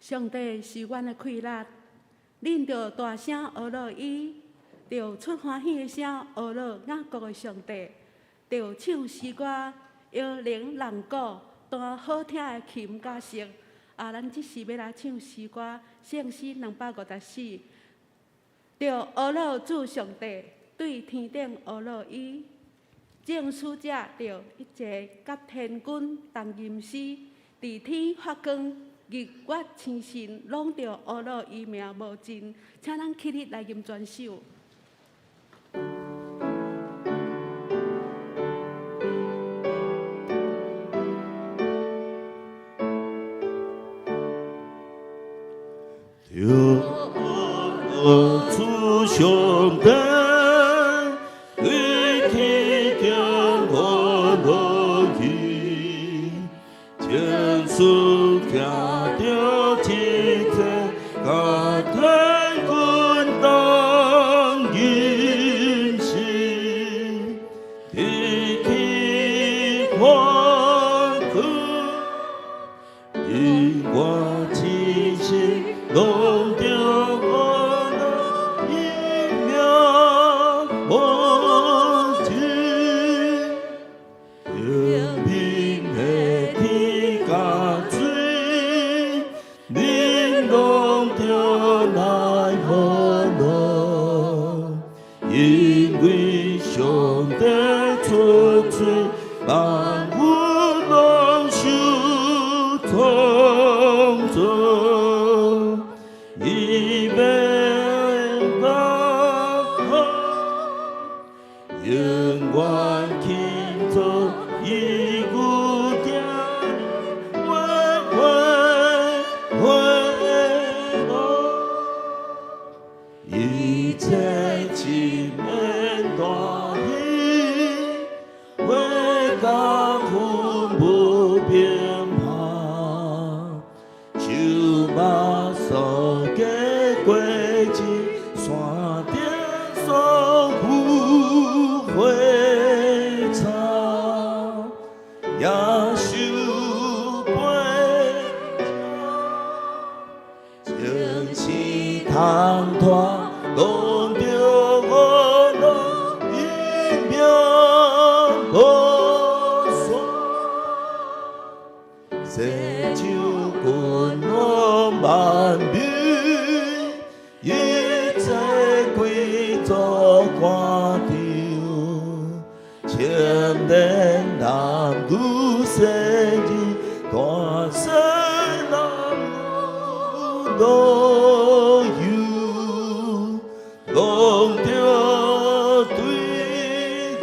上帝是阮的氣力，恁著大聲呵咾伊，著出歡喜的聲呵咾雅各的上帝，著唱詩歌，搖鈴鐳鼓，彈好聽的琴佮瑟。啊，咱這時欲來唱詩歌，聖詩254，著呵咾主上帝，對天頂呵咾伊。眾使者著一齊佮天軍同吟詩，佇天發光，日月星辰攏著呵咾伊名無盡。請咱起立來吟全首。著主上帝，對天頂呵咾伊，天使徛著一齊，佮天軍同吟詩，佇天發光，日月星辰攏著呵咾伊名無盡，天邊的天佮水，恁攏著來呵咾，因為上帝出喙，萬物攏受創造，伊欲講永遠慶祝伊有定話話話樂，一切一面大喜，話甲雲霧變拍，樹木所結果子，山頂所有花草，也受陪眾星窗拖，攏著呵咾伊名無散。世上君王萬民，一切貴族官長，青年男女細兒，大細男女老幼，攏著對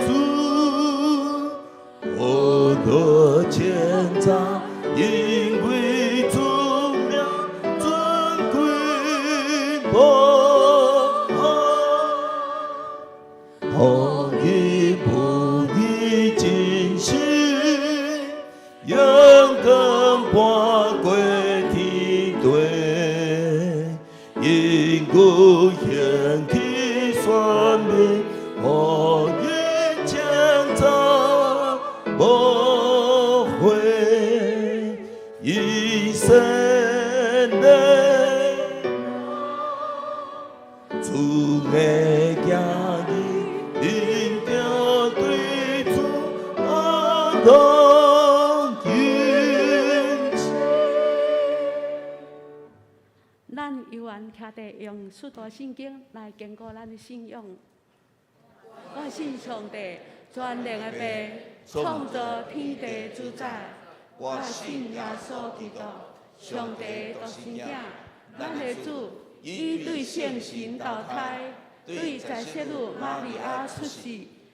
主呵咾稱讚，因為主名尊貴無予伊不義真實，永遠跋過天地，因故興起選民，予伊稱讚無悔，以色列主的行義，恁著對主呵咾吟詩。咱猶原徛佇用使徒信經來堅固咱的信仰。我信上帝，全能的父，創造天地主宰。我信耶穌基督，上帝獨生囝，咱的主，伊對聖神投胎，對在聖女瑪利亞出世，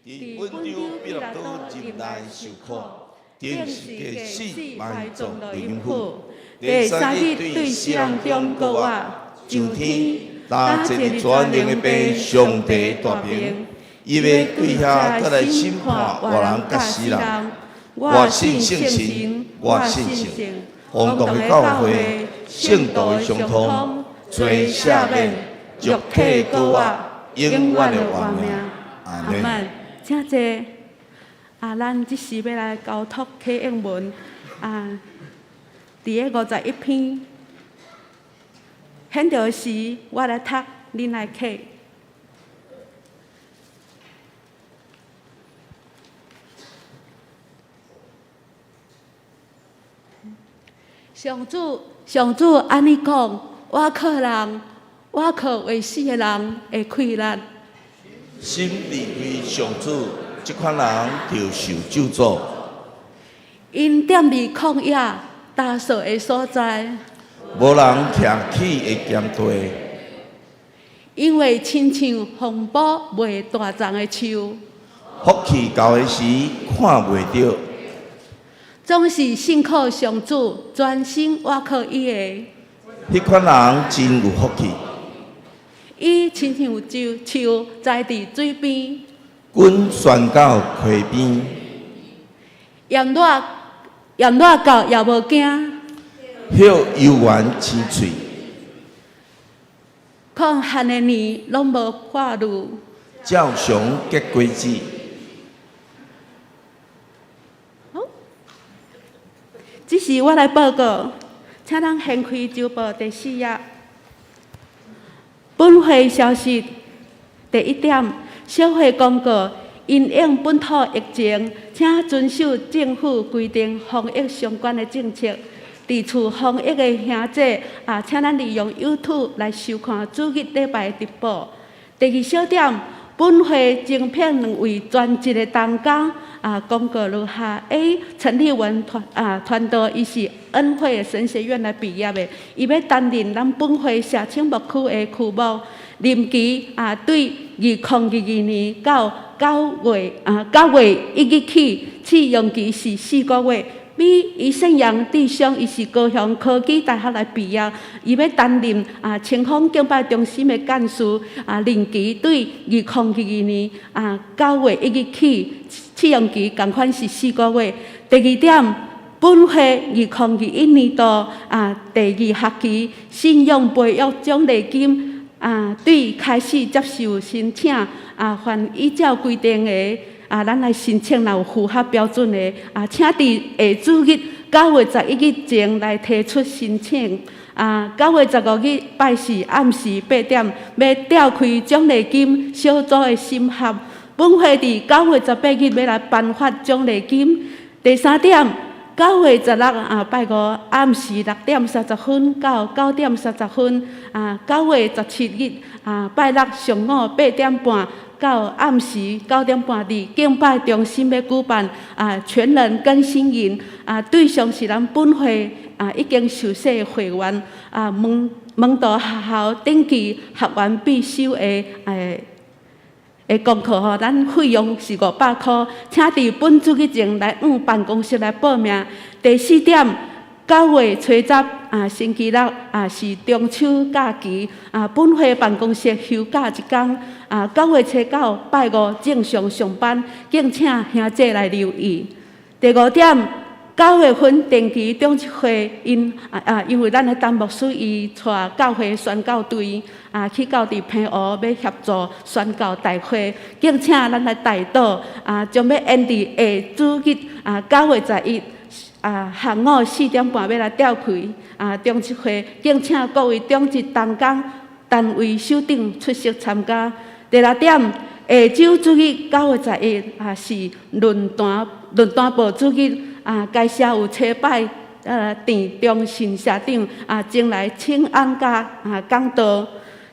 佇本丟彼拉多入內受苦，釘十架死埋葬落陰府，第三日對死人中復活，上天，擔坐佇全能的父上帝大爿，伊欲對遐閣來審判活人佮死人。我信聖神，我信聖公同的教會，聖徒的相通，罪赦免，肉體復活，永遠的活命。阿門。請坐。啊，咱這時欲來交託啟應文。啊，佇个51篇。顯著時，我來讀，恁來啟。上主，上主按呢講，倚靠人，倚靠會死的人的氣力。心離開上主，這款人就受咒詛。𪜶踮佇曠野焦燥的所在，無人徛起的鹹地。𪜶會親像風暴袂斷叢的樹。福氣到的時，看袂著。總是信靠上主，專心倚靠伊的。彼款人真有福氣。伊親像樹栽佇水邊，根懸到溪邊。炎熱炎熱到也無驚。葉猶原青翠。抗旱的年攏無掛慮。照常結果子。好，這是我來報告，請咱掀開週報第四頁。本會消息第一點，小會公告，因應本土疫情，請遵守政府規定防疫相關的政策。佇厝防疫的兄弟啊，請咱利用 YouTube 來收看主日禮拜的直播。第二小點，本會徵聘兩位專職的同工啊，公告如下：A 陳立文團啊團隊，伊是恩惠神學院來畢業的，伊欲擔任咱本會社青牧區的區牧，任期啊對2022年到9月1日起，試用期是4個月。B 余勝陽弟兄，伊是高雄科技大學來畢業，伊欲擔任啊清風敬拜中心的幹事，啊任期對2022年9月1日起，試用期仝款是四個月。第二點，本會2021年度第二學期信仰培育獎勵金啊對開始接受申請啊，凡依照規定的啊，咱來申請，若有符合標準的啊，請佇下主日9月11日前來提出申請。啊，9月15日拜四暗時8點，欲召開獎勵金小組的審核。本會佇9月18日欲來頒發獎勵金。第三點，9月16啊拜五暗時6點30分到9點30分。啊，9月17日啊拜六上午8點半到暗時9點半，佇敬拜中心欲舉辦啊全人更新營啊，對象是咱本會啊已經受洗的會員啊，門門徒學校登記學員必修的的功課吼，咱費用是500箍，請佇本主日前來往辦公室來報名。第四點，9月初10啊，星期六啊是中秋假期啊，本會辦公室休假一工啊。9月初9拜五正常上班，敬請兄弟來留意。第五點，9月份定期長執會𪜶啊啊，因為咱的陳牧師伊帶教會宣教隊啊去到佇澎湖欲協助宣教大會，敬請咱來代禱啊，將欲延佇下主日啊9月11啊下午4點半欲來召開啊長執會，敬請各位長執同工單位首長出席參加。第六點，下週主日9月11啊是論壇論壇報主日啊，該社有差派鄭中信社長啊前來請安佮啊講道，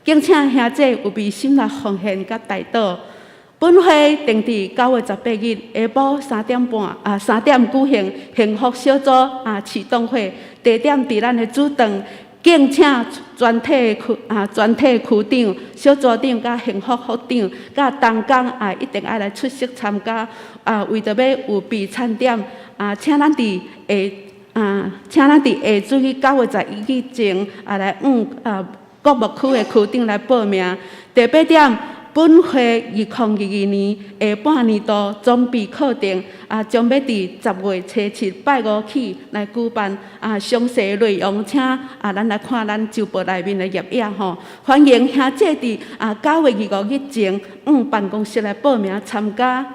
敬請兄弟預備心來奉獻佮代禱。本會定佇9月18日下晡3點半啊3點舉行幸福小組啊啟動會，地點佇咱的主堂，敬請全體區啊全體區長、小組長佮幸福副長佮同工啊一定愛來出席參加啊，為著欲預備餐點啊，請咱佇下主日9月11日前啊來往啊各牧區的區長來報名。第八點，本會2022年下半年度裝備課程啊，將欲佇10月初7拜五起來舉辦啊，詳細內容請啊，咱來看咱週報內面的頁頁吼。歡迎兄弟佇啊9月25日前往辦公室來報名參加。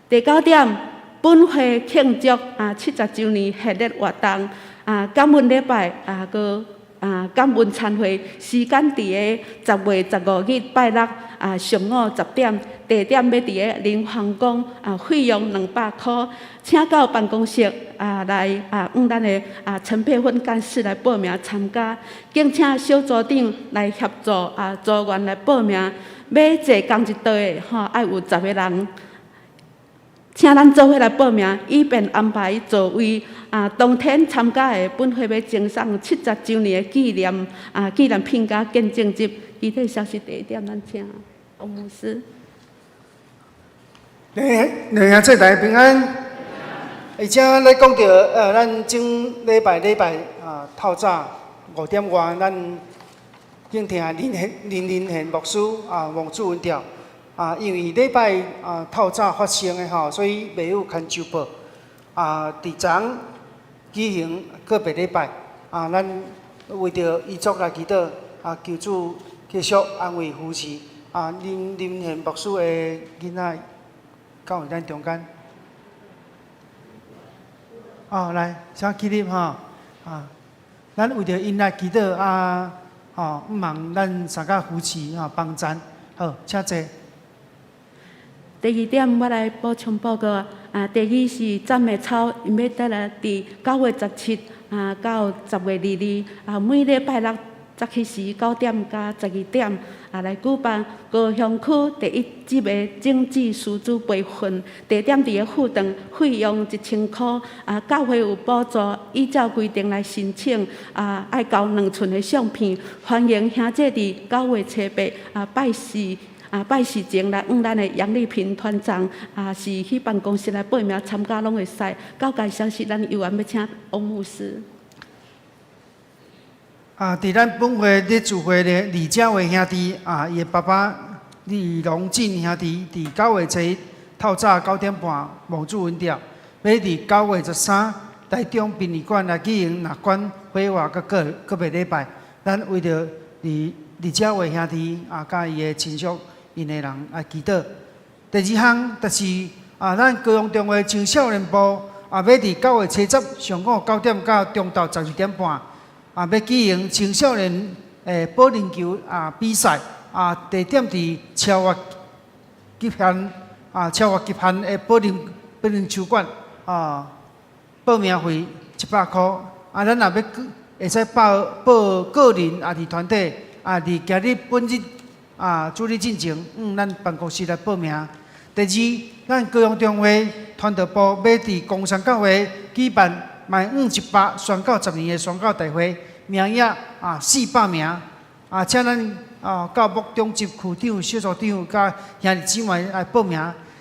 第九點，本會慶祝啊70週年系列活動啊，感恩禮拜啊，閣啊，感恩餐會，時間佇个10月15日拜六啊上午10點，地點欲佇个林皇宮啊，費用200箍，請到辦公室啊來啊，向咱的啊陳佩芬幹事來報名參加，敬請小組長來協助啊組員來報名，欲坐仝一桌的吼，愛有10個人。請咱做伙來報名，以便安排座位。啊，當天參加的本會欲贈送70週年的紀念啊紀念品佮見證集。具體消息第一點，咱請王牧師。弟兄姊妹大家平安。而且咧講著，咱頂禮拜禮拜啊，透早5點外，咱敬聽林賢林林賢牧師啊，王主文調啊，因為禮拜啊透早發生的吼，所以袂有牽手報啊，佇昨舉行告別禮拜啊，咱為著遺族來祈禱啊，求主繼續安慰扶持啊，林林賢牧師的囡仔敢有咱中間？哦，來，請起立吼，啊，咱為著𪜶來祈禱啊，吼，毋茫咱相共扶持吼幫贊，好，請坐。第二點，我來補充報告啊。第二是讚美操，𪜶欲帶來佇9月17啊到10月22啊，每禮拜六早起時9點佮12點啊來舉辦高雄區第一級的種子師資培訓，地點佇个富長，費用1000箍啊，教會有補助，依照規定來申請啊，愛交2寸的相片，歡迎兄弟佇9月初8啊拜四。啊，拜四前來向咱的楊麗萍團長啊，是去辦公室來報名參加攏會使。較濟消息，咱猶原欲請王牧師。啊，佇咱本會咧聚會的李家偉兄弟啊，伊的爸爸李龍進兄弟，佇9月初一透早9點半望主恩召，欲佇9月13台中殯儀館來舉行納棺火化佮告告別禮拜。咱為著李李家偉兄弟啊，佮伊的親屬𪜶的人來祈禱。第二項就是啊，咱高雄中會青少年部啊，欲佇9月初10上午9點到中晝12點半。啊，欲舉行青少年保齡球啊比賽啊，地點佇超越極限啊，超越極限的保齡球館啊，報名費100箍啊，咱若欲會使報報個人抑是團體啊，佇今日本日啊，主日進前，咱辦公室來報名。第二，咱高雄中會傳道部欲佇岡山教會舉辦滿100宣教10年的宣教大會，名額啊400名，啊，請咱啊到牧長及區長、小組長佮兄弟姊妹來報名。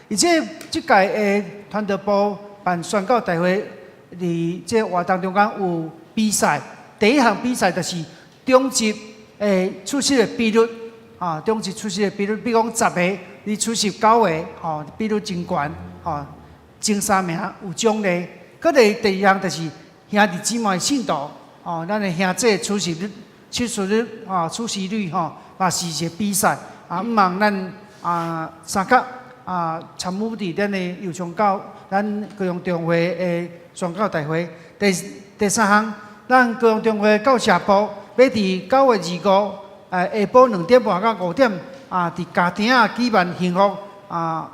而且這屆的傳道部辦宣教大會，佇這活動中間有比賽，第一項比賽就是中職的出席的比率，啊，中職出席的比率，比如講10個，你出席9個，吼，比率真懸，吼，前三名有獎勵。閣來第二項就是兄弟姊妹信徒，哦，咱的兄弟出席率、出席率、吼，出席率吼，嘛是一個比賽。啊，毋茫咱啊相共啊參與佇咱的右上教，咱高雄中會的宣教大會。第三項，咱高雄中會教社部欲佇9月25，下晡2點半到5點，啊，佇家庭仔舉辦幸福啊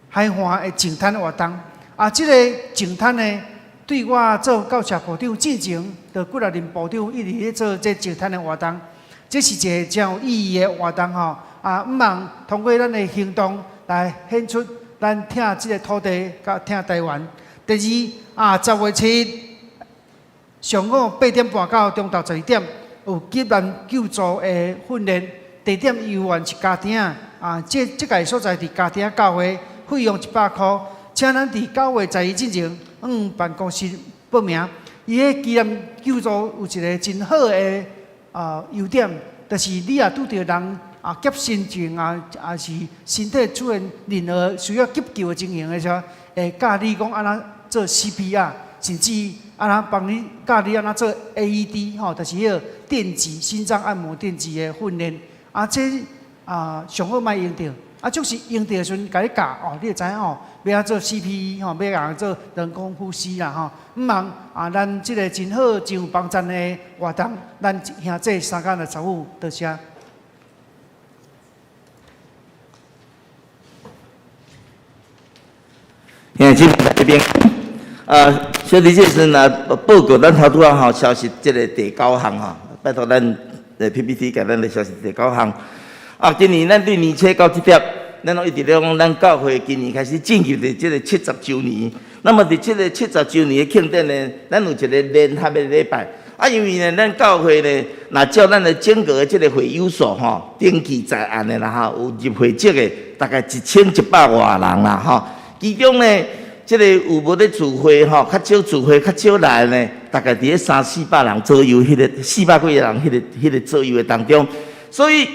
海岸的淨灘活動。啊，這个淨灘呢，對我做教社部長進前，就幾若任部長一直咧做這淨灘的活動，這是一個真有意義的活動吼。啊，毋茫通過咱的行動來顯出咱疼這个土地，佮疼台灣。第二，啊，10月7日上午8點半到中晝12點，有急難救助的訓練，地點猶原是家庭仔。啊，這屆所在佇家庭仔教會，費用100箍。請咱佇9月11進前，向辦公室報名。伊彼急難救助有一个真好的啊優點，就是你若拄著人啊急心情啊，抑是身體出現任何需要急救的情形的時候，會教你講按怎做 CPR，甚至按怎幫你教你按怎做 AED 吼，就是彼个電擊心臟按摩電擊的訓練。啊，這啊上好莫用著。啊，就是用著的時陣，共你教哦，你會知影哦，欲按怎做 CPE 吼，欲按怎做人工呼吸啦吼。毋茫啊，咱這個真好、真有幫贊的活動，咱兄弟相共來參與，多謝。兄弟這邊，啊，小弟這時陣啊，報告咱頭拄仔吼消息，這个第九項吼，拜託咱的 PPT 共咱的消息第九項。啊，今年咱對年初到這點，咱攏一直咧講，咱教會今年開始進入佇這个七十週年。那麼佇這个七十週年的慶典呢，咱有一個聯合的禮拜。啊，因為呢，咱教會呢，若照咱的整個的這个會友數吼，登記在案的啦吼，有入會籍的大概一千一百外人啦吼。其中呢，這个有無咧聚會吼，較少聚會，較少來呢，大概佇咧三四百人左右，彼个四百幾个人，彼个彼个左右的當中。所以，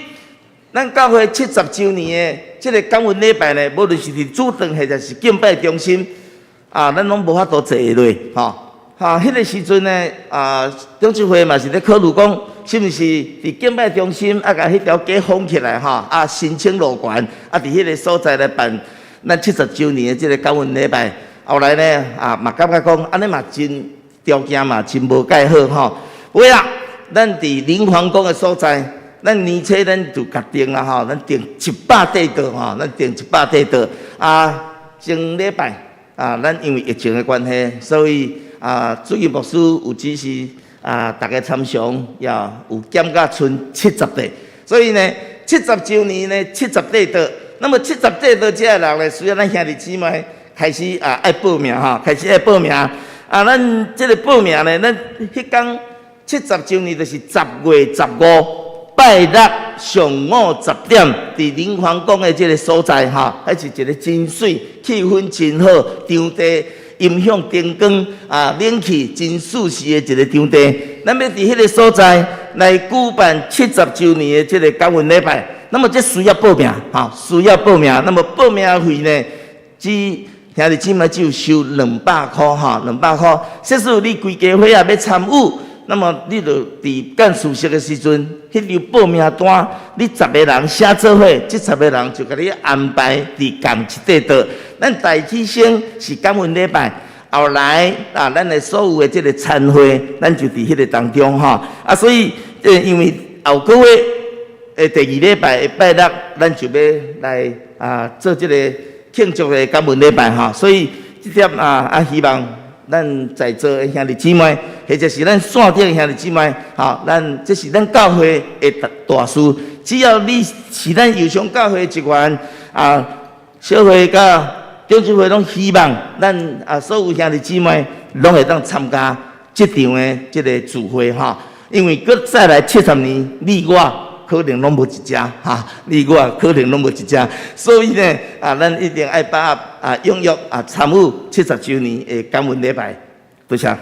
咱教會七十週年的這个感恩禮拜呢，無論是佇主堂或者是敬拜中心，啊，咱攏無法度坐落，吼。哈，彼个時陣呢，啊，長執會嘛是咧考慮講，是毋是佇敬拜中心啊，共彼條街封起來，吼，啊，申請路權，啊，佇彼个所在來辦咱七十週年的這个感恩禮拜。後來呢，啊，嘛感覺講，按呢嘛真條件嘛真無蓋好，吼。有啦，咱佇林皇宮的所在，咱年初咱就決定啦，吼，咱訂一百塊桌，吼，咱訂一百塊桌。啊，前禮拜啊，咱因為疫情的關係，所以啊，主任牧師有指示啊，大家參詳也有減甲賰七十塊。所以呢，七十週年呢，七十塊桌。那麼七十塊桌這个人呢，需要咱兄弟姊妹開始啊，愛報名吼，開始愛報名。啊，咱這个報名呢，咱彼工七十週年就是10月15拜六上午10點，佇林皇宮的這个所在吼，彼是一个真媠、氣氛真好、場地音響、燈光啊、冷氣真舒適的一个場地。咱欲佇彼个所在來舉辦七十週年的這个感恩禮拜，那麼這需要報名，吼，需要報名。那麼報名費呢，只兄弟姊妹只有收兩百箍，吼，兩百箍。假使你規家伙仔欲參與，那麼你就佇幹事室的時陣，彼張報名單，你十个人寫做伙，這十个人就共你安排佇仝一塊桌。咱大起先是感恩禮拜，後來啊，咱的所有的這个餐會，咱就佇彼个當中吼。啊，所以，因為後個月的第二禮拜的拜六，咱就欲來啊做這个慶祝的感恩禮拜吼。所以這點啊啊，希望咱在座的兄弟姊妹，或者是咱線頂的兄弟姊妹，吼，咱這是咱教會的大大事。只要你是咱右上教會的一員啊，小會佮長執會攏希望咱啊所有兄弟姊妹攏會當參加這場的這个聚會吼。因為閣再來七十年，你我可能攏無佇遮哈，你我可能攏無佇遮，所以呢，啊，咱一定愛把握啊，踴躍啊，參與七十週年的感恩禮拜。多謝。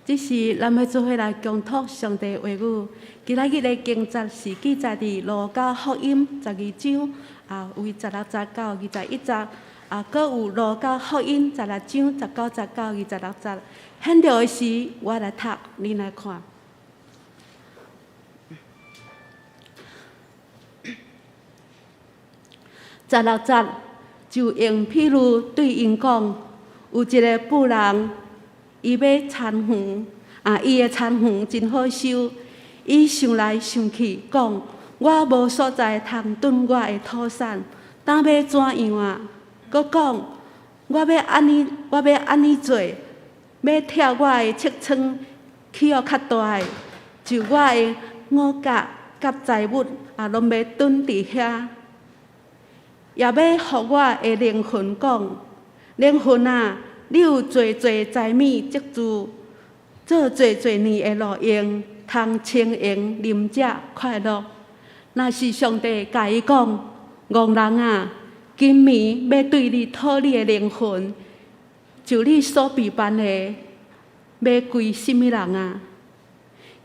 這是咱欲做伙來共讀上帝話語。今仔日的經節是記載佇路加福音十二章啊，為十六節到二十一節，啊，閣有路加福音十六章十九節到二十六節。現著的時，我來讀，恁來看。十六節就用譬喻對𪜶講，有一个富人，伊欲田園，啊，伊的田園真好收。伊想來想去，講：我無所在通囤我的土產，當欲怎樣啊？閣講：我欲按呢，我欲按呢做，欲拆我的穀倉，起予較大的，就我的五穀佮財物也攏欲囤佇遐，也欲予我的靈魂講：靈魂啊，你有濟濟財物積聚，做濟濟年的路用，通清閒啉食快樂。若是上帝共伊講：戇人啊，今暝欲對你討你的靈魂，就你所備辦的，欲歸啥物人啊？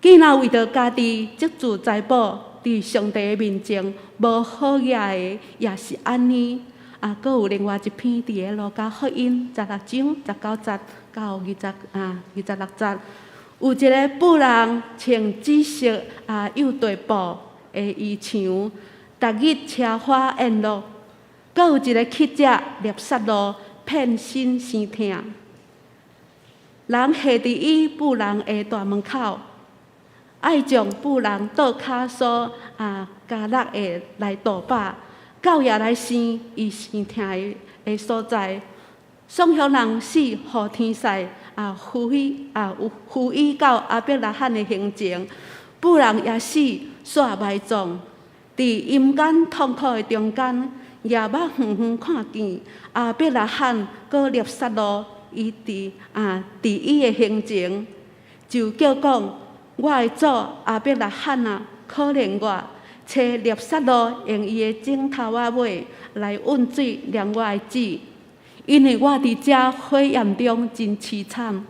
既若為著家己積聚財寶，佇上帝的面前無好額的，也是按呢。啊，閣有另外一篇佇个路加福音十六章十九節到二十啊二十六節，有一个富人穿紫色啊幼綴布的的衣裳，逐日奢華宴樂。閣有一个乞者辣撒路，遍身生疼，人下佇伊僕人的大門口，愛將僕人桌跤所加落的來肚飽，狗也來擤伊生疼的所在。送予人死予天使扶伊扶伊到亞伯拉罕的胸前，僕人也死煞埋葬。佇陰間痛苦的中間，舉目遠遠看見亞伯拉罕閣辣撒路，伊佇伊的胸前，就叫講：我的祖亞伯拉罕啊，可憐我，揣辣撒路用伊的指頭仔尾來勻水涼我的舌，因為我佇這火焰中真淒慘。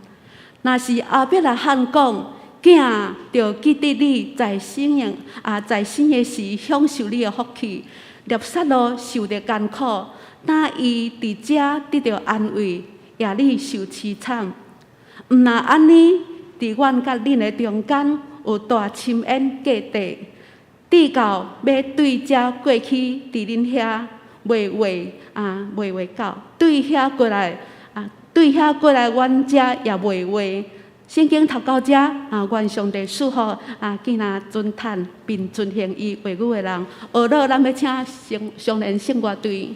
若是亞伯拉罕講：囝啊，著記得你在生的時享受你的福氣。辣撒路受著艱苦，當伊佇遮得著安慰，也你受淒慘。毋若按呢，佇阮佮恁的中間有大深淵隔地，直到欲對遮過去，佇恁遐袂活到，對遐過來對遐過來，阮遮也袂活。聖經讀到遮願上帝賜福囝仔尊嘆並遵行伊話語的人。學了，咱欲請雙連聖樂隊。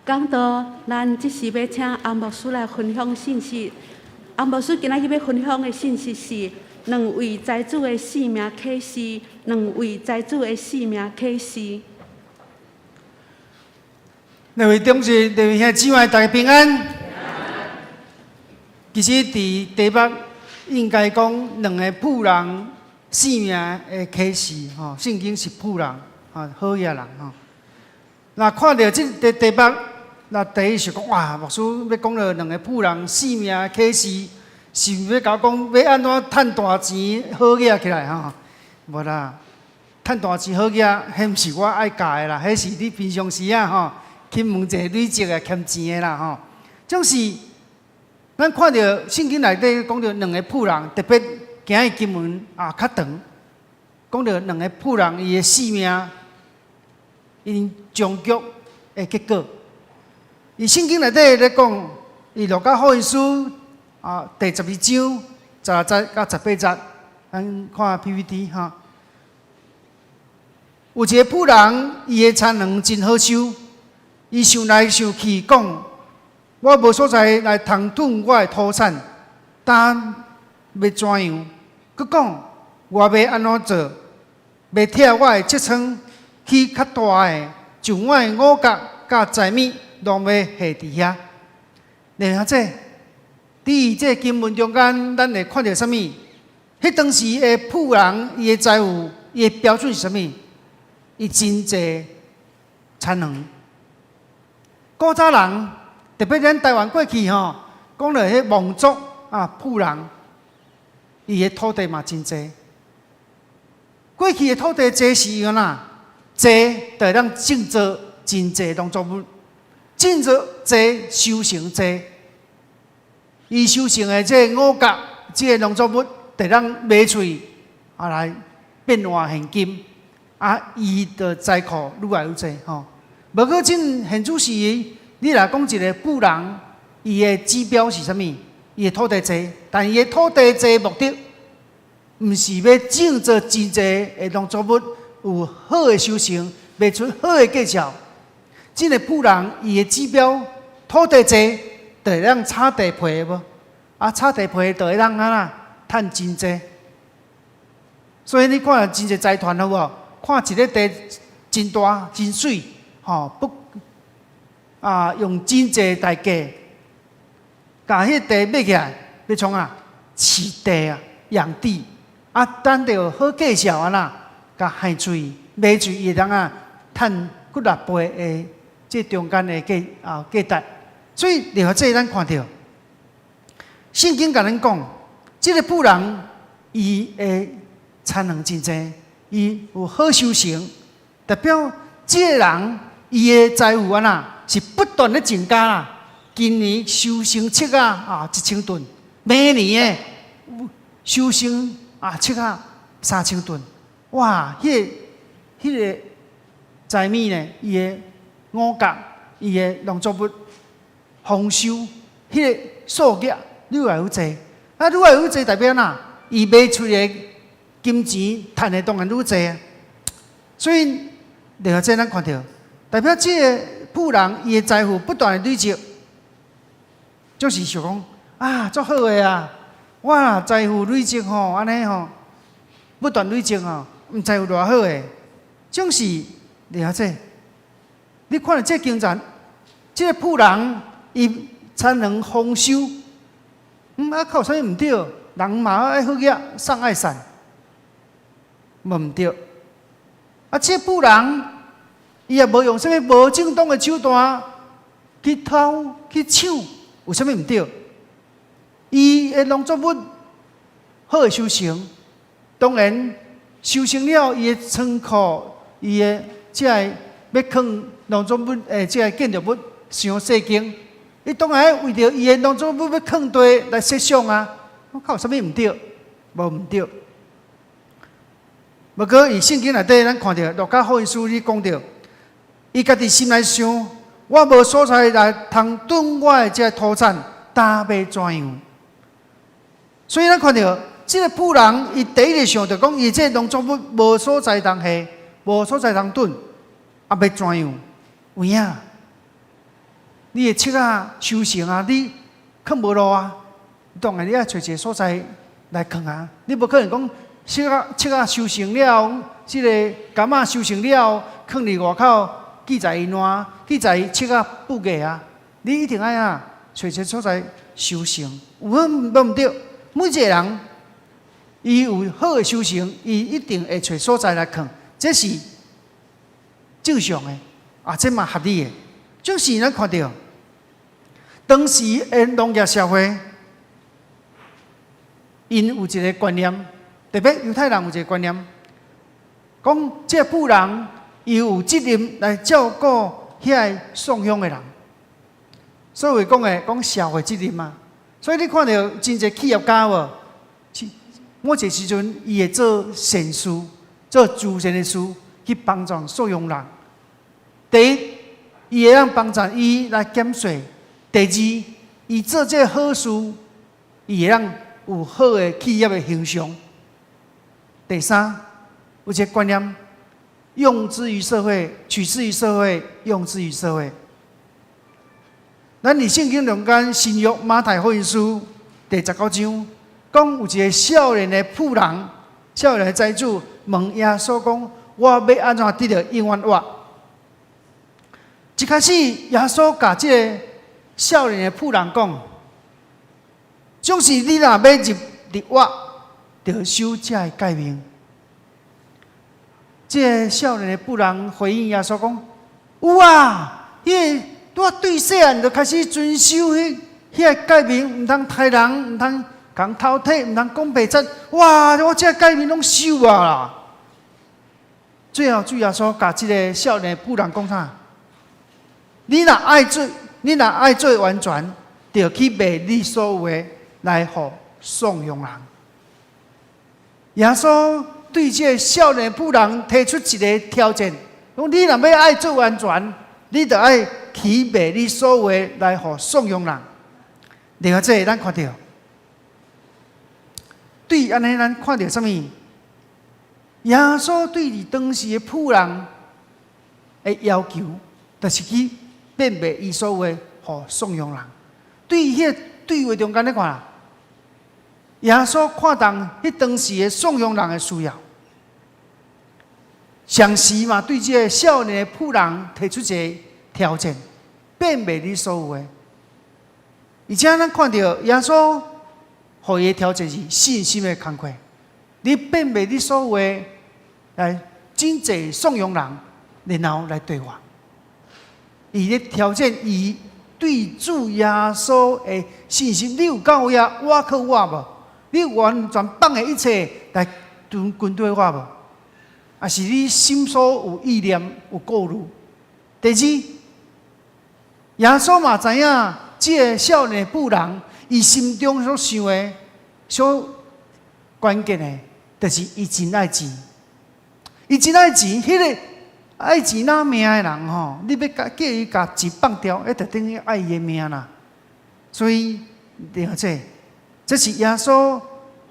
講道，咱這時欲請洪牧師來分享信息。洪牧師今仔日欲分享的信息是兩位財主的性命啟示，兩位財主的性命啟示。兩位長執，兩位兄姊妹，大家平安。其實，佇台北應該講兩个富人性命的啟示吼，聖經是富人，吼，好額人吼。若看著這个題目，那第一是講哇，牧師欲講著兩个富人性命的啟示，是欲共我講欲按怎趁大錢好額起來吼？無啦，趁大錢好額，彼毋是我愛教的啦，彼是你平常時啊吼，去問一个累積的欠錢的啦吼。總是咱看著聖經內底講著兩个富人，特別今日經文啊較長，講著兩个富人伊的性命，𪜶終局的結果。伊聖經內底咧講，伊路加福音書啊第12章16節到18節，咱看 PPT 哈。有一个富人，伊的田園真好收，伊想來想去，講我無所在來通囤我的土產，當欲怎樣？閣講我欲按怎做？欲拆我的積倉起較大的，將我的五穀佮財物攏欲下佇遐。然後這佇這經文中間，咱會看著啥物？彼當時的富人，伊的財富，伊的標準是啥物？伊真濟田園。古早人，特別咱台灣過去吼，講著彼望族啊，富人，伊的土地嘛真濟。過去的土地濟是按怎？濟就會當種作真濟農作物，種作濟收成濟。伊收成的這个五穀，這个農作物，就當賣出去，啊來變換現金，啊，伊的財庫愈來愈濟吼。無過這現主時，你若講一个富人，伊的指標是啥物？伊的土地濟，但伊的土地濟目的，毋是欲種作真濟的農作物，有好的收成，賣出好的價錢。這个富人伊的指標土地濟，就會當炒地皮無？啊，炒地皮就會當按怎趁真濟。所以你看真濟財團好無？看一个地真大真媠，吼不啊用真濟代價，共彼地買起來，欲創啥？飼地啊，養地啊，等著好價錢按怎，共賣出去，賣出去伊會當啊趁幾若倍的這中間的價啊價值。所以，另外這咱看著聖經共咱講，這个富人伊的田園真濟，伊有好收成，代表這个人伊的財富按怎是不斷咧增加啦。今年收成粟仔啊1000噸，明年的收成啊粟仔3000噸，哇！彼个財物呢，伊的五穀，伊的農作物豐收，彼个數額愈來愈濟，啊，愈來愈濟代表哪？伊賣出的金錢趁的當然愈濟啊。所以，另外這咱看著，代表這个富人伊的財富不斷的累積，就是想講啊，足好的啊！我若財富累積吼，按呢吼，不斷累積吼，毋知有偌好的。總是另外這，你看著這經節，這个富人伊田園豐收，啊，閣有啥物毋對？人嘛愛好額，送愛散，無毋對。啊，這富人伊也無用啥物無正當的手段去偷去搶，有啥物毋對？伊的農作物好的收成，當然收成了，伊的倉庫，伊的這个欲囥農作物的這个建築物傷細間，伊當然為著伊的農作物欲囥地來設想啊，閣有啥物毋對？無毋對。無過佇聖經內底，咱看著路加福音書裡講著，伊家己心內想：我無所在來通囤我的這个土產，當欲怎樣？所以咱看著這个富人，伊第一个想著講，伊這個農作物無所在通下，無所在通囤，啊，欲怎樣？有影？你的粟仔收成啊，你囥無落啊，當然你愛揣一个所在來囥啊。你無可能講粟仔收成了，這个柑仔收成了，囥佇外口記在伊爛，記在粟仔不過啊。你一定愛啊，揣一个所在收成，有好無毋對？每一个人，伊有好的收成，伊一定會揣所在來囥，這是正常的，啊，這嘛合理的。就是咱看著當時的農業社會，𪜶有一个觀念，特別猶太人有一个觀念，講這個婦人伊有責任來照顧遐個送養的人，所謂講的講社會責任嘛。所以你看著真濟企業家無，某一個時陣伊會做善事，做慈善的事去幫助送養人。第一，伊會當幫助伊來減稅；第二，伊做這個好事，伊會當有好的企業的形象。第三，有一個觀念，用之於社會，取之於社會，用之於社會。咱佇聖經中間新約馬太福音書第19章，講有一个少年的婦人，少年的財主問耶穌講：我欲按怎得著永遠活？一開始耶穌共這个少年的婦人講：總是你若欲入佇我，著守這个誡命。這个少年的婦人回應耶穌講：有啊，彼个我對細漢就開始遵守彼个誡命，毋通刣人，毋通共偷提，毋通講白賊。哇！我這个誡命攏守啊啦。最後主耶穌共這个少年婦人講啥？你若愛做完全，就去賣你所有的來予送養人。耶穌對這个少年婦人提出一个挑戰，講你若欲愛做完全，你著愛去賣你所有的來予送養人。另外，這個咱看著，對按呢，咱看著啥物？耶穌對佇當時的婦人的要求，就是去變賣伊所有的，予送養人。對彼个對話中間咧看，耶穌看重彼當時的送養人的需要，同時嘛對這个少年的婦人提出一个挑戰，變賣你所有的。而且咱看著耶穌予伊的挑戰是信心的工課，你變賣你所有的來賑濟送養人，然後來綴我。伊咧挑戰伊對主耶穌的信心，你有夠影倚靠我無？你有完全放下一切來跟綴我無？抑是你心所有意念有顧慮？第二，耶穌嘛知影這个少年婦人，伊心中所想的、所關鍵的，就是伊真愛錢，伊真愛錢，彼个愛錢若命的人吼，你欲共叫伊共錢放掉，彼就等於愛伊的命啦。所以了解，這是耶穌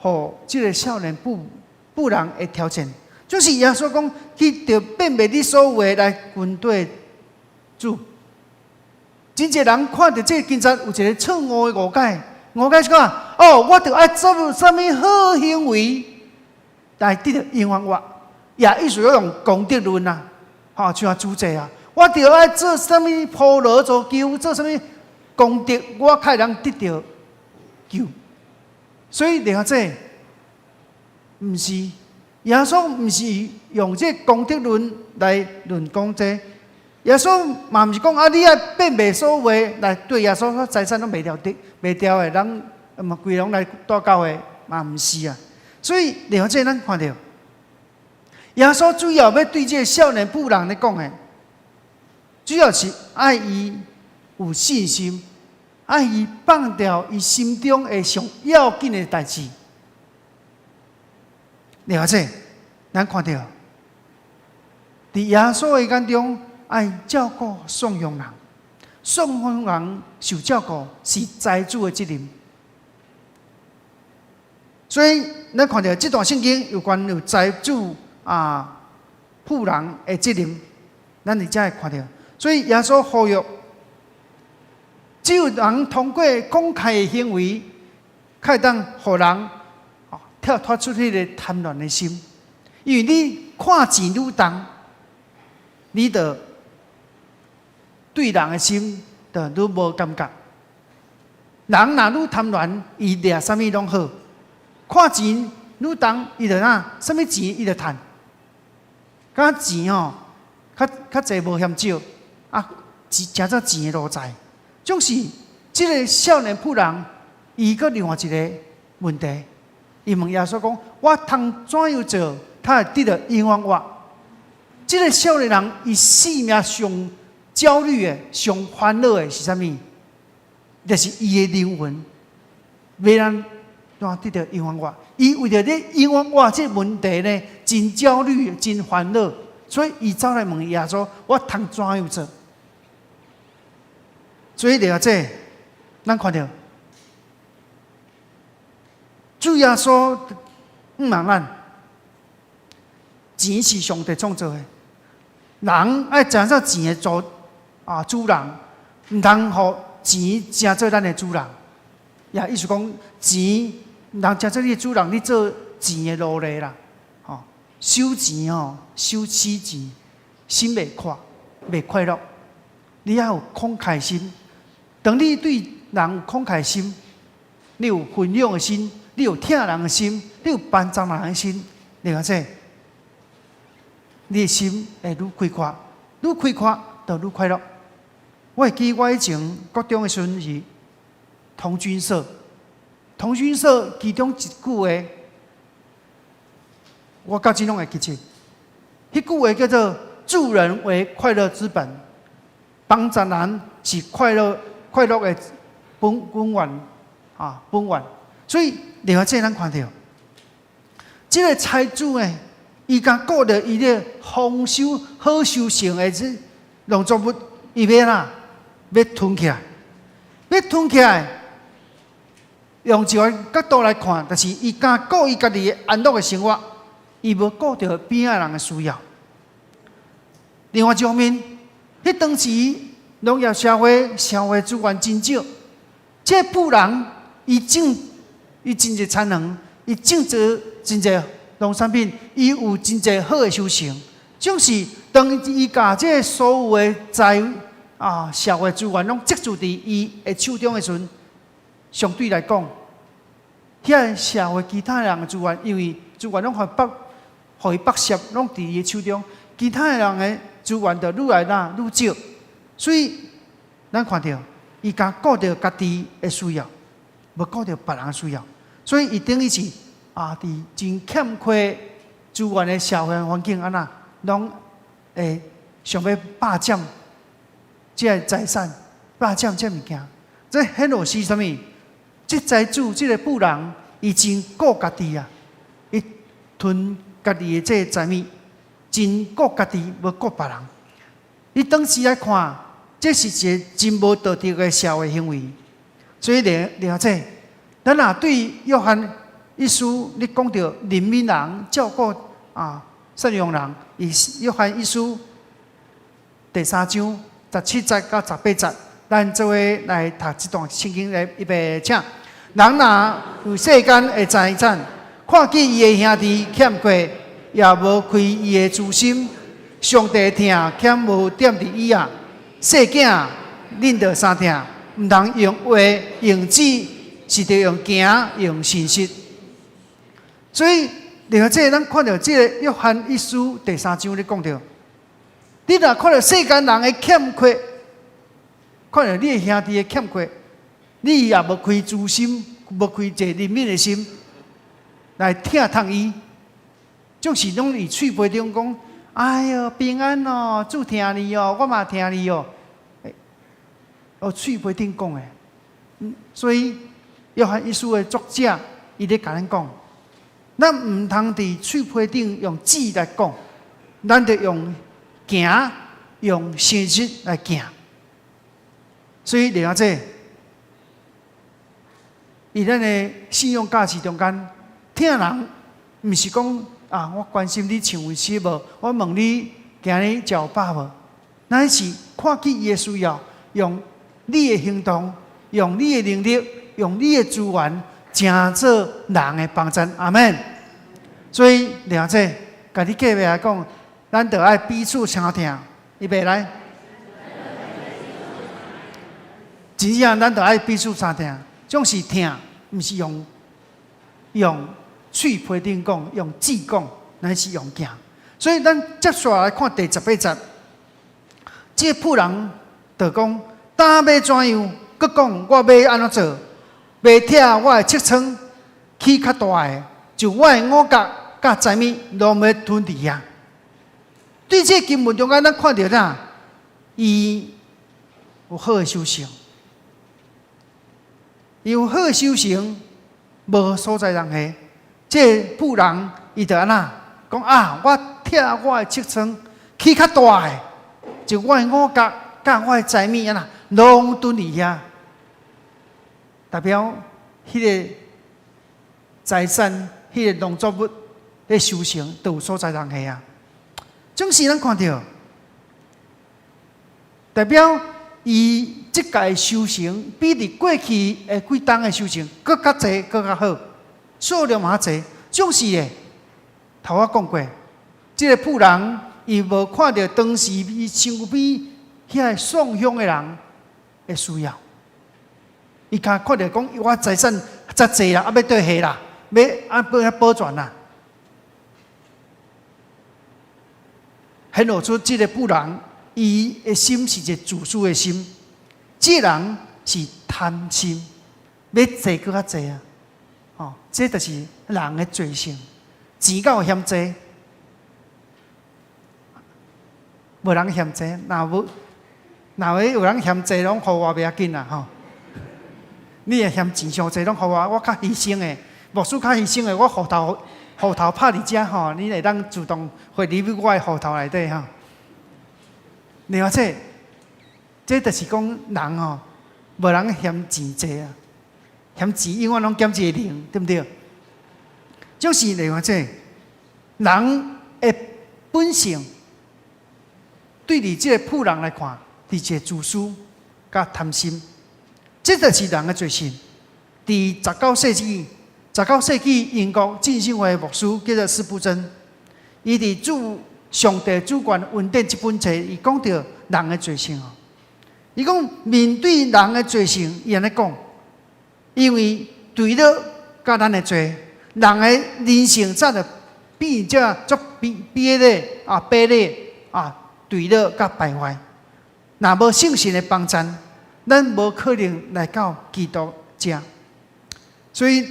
予這个少年婦人的挑戰，就是耶穌講，去著變賣你所有的來跟綴主。真濟人看著這个經節有一个錯誤的誤解，誤解是講，哦，我著愛做啥物好行為來得著永遠活，也意思用功德論啊，吼，像主祭啊，我著愛做啥物鋪路做橋，做啥物功德，我較會當得著救。所以了解，毋是耶穌毋是用這個功德論來論講這個。耶穌嘛毋是講啊，你愛變賣所有的來綴耶穌，財產攏賣掉的，賣掉的，人嘛規攏來蹛教會嘛毋是啊。所以了解咱看著，耶穌主要欲對這个少年婦人咧講的，主要是愛伊有信心，愛伊放掉伊心中的上要緊的代誌。了解，咱看著，佇耶穌的眼中，愛照顧送養人，送養人受照顧是財主的責任。所以，咱看著這段聖經有關有財主啊、婦人的責任，咱佇遮會看著。所以耶穌呼籲，只有人通過慷慨的行為，才會當予人跳脫出彼個貪婪的心。因為你看錢愈重，你就對人的心就愈無感覺。人若愈貪婪，伊掠啥物攏好。看錢愈重，伊就哪，啥物錢伊就趁。敢錢吼，較較濟無嫌少，啊，錢成做錢的奴才。總是這个少年婦人，伊閣另外一个問題，伊問耶穌講：我通怎樣做，才會得著永遠活？這个少年人，伊性命上焦慮的、上煩惱的是啥物？就是伊的靈魂，欲按怎得著永遠活？伊為著這永遠活這個問題呢，真焦慮、真煩惱，所以伊走來問耶穌：我通怎樣做？所以了這，咱看著主耶穌向望咱，錢是上帝創造的，人愛成做錢的主啊主人，毋通予錢成做咱的主人。也意思講，錢毋通成做你的主人，你做錢的奴隸啦。吼，收錢吼，收死錢，心袂快，袂快樂。你愛有慷慨心，當你對人有慷慨心，你有分享的心，你有疼人的心，你有幫助人的心，你看這，你的心會愈開闊，愈開闊就愈快樂。我會記我以前國中的時陣是童軍社，童軍社其中一句話，我到今攏會記得。彼句話叫做“助人為快樂之本”，幫助人是快樂快樂的本本源啊本源。所以另外這咱看著，這个財主呢，伊敢顧著伊咧豐收好收成的這農作物，伊欲哪欲囤起來，欲囤起來。用一个角度來看，就是伊敢顧伊家己安樂的生活，伊無顧著邊仔人的需要。另外一方面，彼當時農業社會社會資源真少，這個富人伊種伊真濟田園，伊種植真濟農產品，伊有真濟好的收成。總是當伊共這所有的財啊社會資源攏積聚佇伊的手中的時陣，相對來講，遐社會其他人的資源，因為資源攏予剝，予伊剝削，攏佇伊的手中，其他人的資源就愈來哪愈少，所以咱看著伊敢顧著家己的需要，無顧著別人的需要，所以伊等於是啊，佇真欠缺資源的社會環境，按怎攏會想欲霸佔這个財產，霸佔這物件，這顯露是啥物？這財主，這个富人，伊真顧家己啊！伊囤家己的這个財物，真顧家己，無顧別人。你當時來看，這是一个真無道德的社會行為。所以了了解，咱若對約翰一書，你講著憐憫人、照顧啊贍養人，伊約翰一書第三章十七節到十八節，咱做伙來讀這段聖經來預備，請。人若有世間的財產，看見伊的兄弟欠缺，也無開伊的慈心，上帝的疼敢無踮佇伊啊？細囝，恁著相疼，毋通用話用舌，是著用行用信實。所以，另外這個咱看著這个約翰一書第三章咧講著，你若看著世間人的欠缺，看著你的兄弟的欠缺，你也無開慈心，無開一個憐憫的心來疼痛伊，總是攏佇喙皮中講：哎喲，平安哦，主疼你哦，我嘛疼你哦。哦，喙皮頂講的，所以約翰一書的作者，伊咧共咱講，咱毋通佇喙皮頂用舌來講，咱著用行，用誠實來行。所以，了解，佇咱的信仰價值中間，疼人毋是講啊，我關心你穿有衫無？我問你今日食有飽無？咱是看見伊的需要，用你的行動，用你的能力，用你的資源，成做人的幫贊。阿門。所以，了解，共你隔壁來講，咱著愛彼此相疼。預備來，真正咱著愛彼此相疼，總是疼，毋是用用喙皮頂講，用舌講，乃是用行。所以咱接續來看第18節，這個婦人就講：今欲怎樣？閣講我欲按怎做？欲拆我的粟倉起較大的，就我的五穀佮財物攏欲囤佇遐。對這個經文中間，咱看著啥？伊有好的收成，伊有好的收成，無所在通下。這個婦人伊就按怎講啊？我拆我的粟倉起較大的，就我的五穀佮我的財物按怎攏囤佇遐，代表彼個財產、彼個農作物、彼個收成都有所在通下啊。總是咱看著，代表伊這屆收成比佇過去的幾冬的收成閣較濟、閣較好，數量嘛較濟。總是咧，頭我講過，這個婦人伊無看著當時伊身軀邊遐個送香的人的需要，伊較看著講我財產遮濟啦，啊欲佗下啦，欲啊欲保全啦。顯露出這個婦人，伊的心是一個自私的心。這個人是貪心，欲濟閣較濟啊！哦，這就是人的罪性，錢敢有嫌濟？無人嫌濟，若無若會有人嫌濟，攏予我袂要緊啦吼。你若嫌錢傷濟，攏予我，我較犧牲的，牧師較犧牲的，我戶頭。戶頭拍佇遮吼，你會當自動匯入去我的戶頭內底吼。另外這，這就是講人吼，無人嫌錢濟啊，嫌錢永遠攏減一個零，對毋對？就是另外這，人的本性，對佇這個婦人來看，是一個自私佮貪心，這就是人的罪性。佇19世紀。19世紀，英國浸信會牧師叫做司布真，伊佇著上帝主權恩典這本冊，伊講著人的罪性哦。伊講面對人的罪性，伊按呢講，因為墜落佮咱的罪，人的人性早就變這足卑卑劣啊，卑劣啊，墜落佮敗壞。若無聖神的幫贊，咱無可能來到基督遮。所以，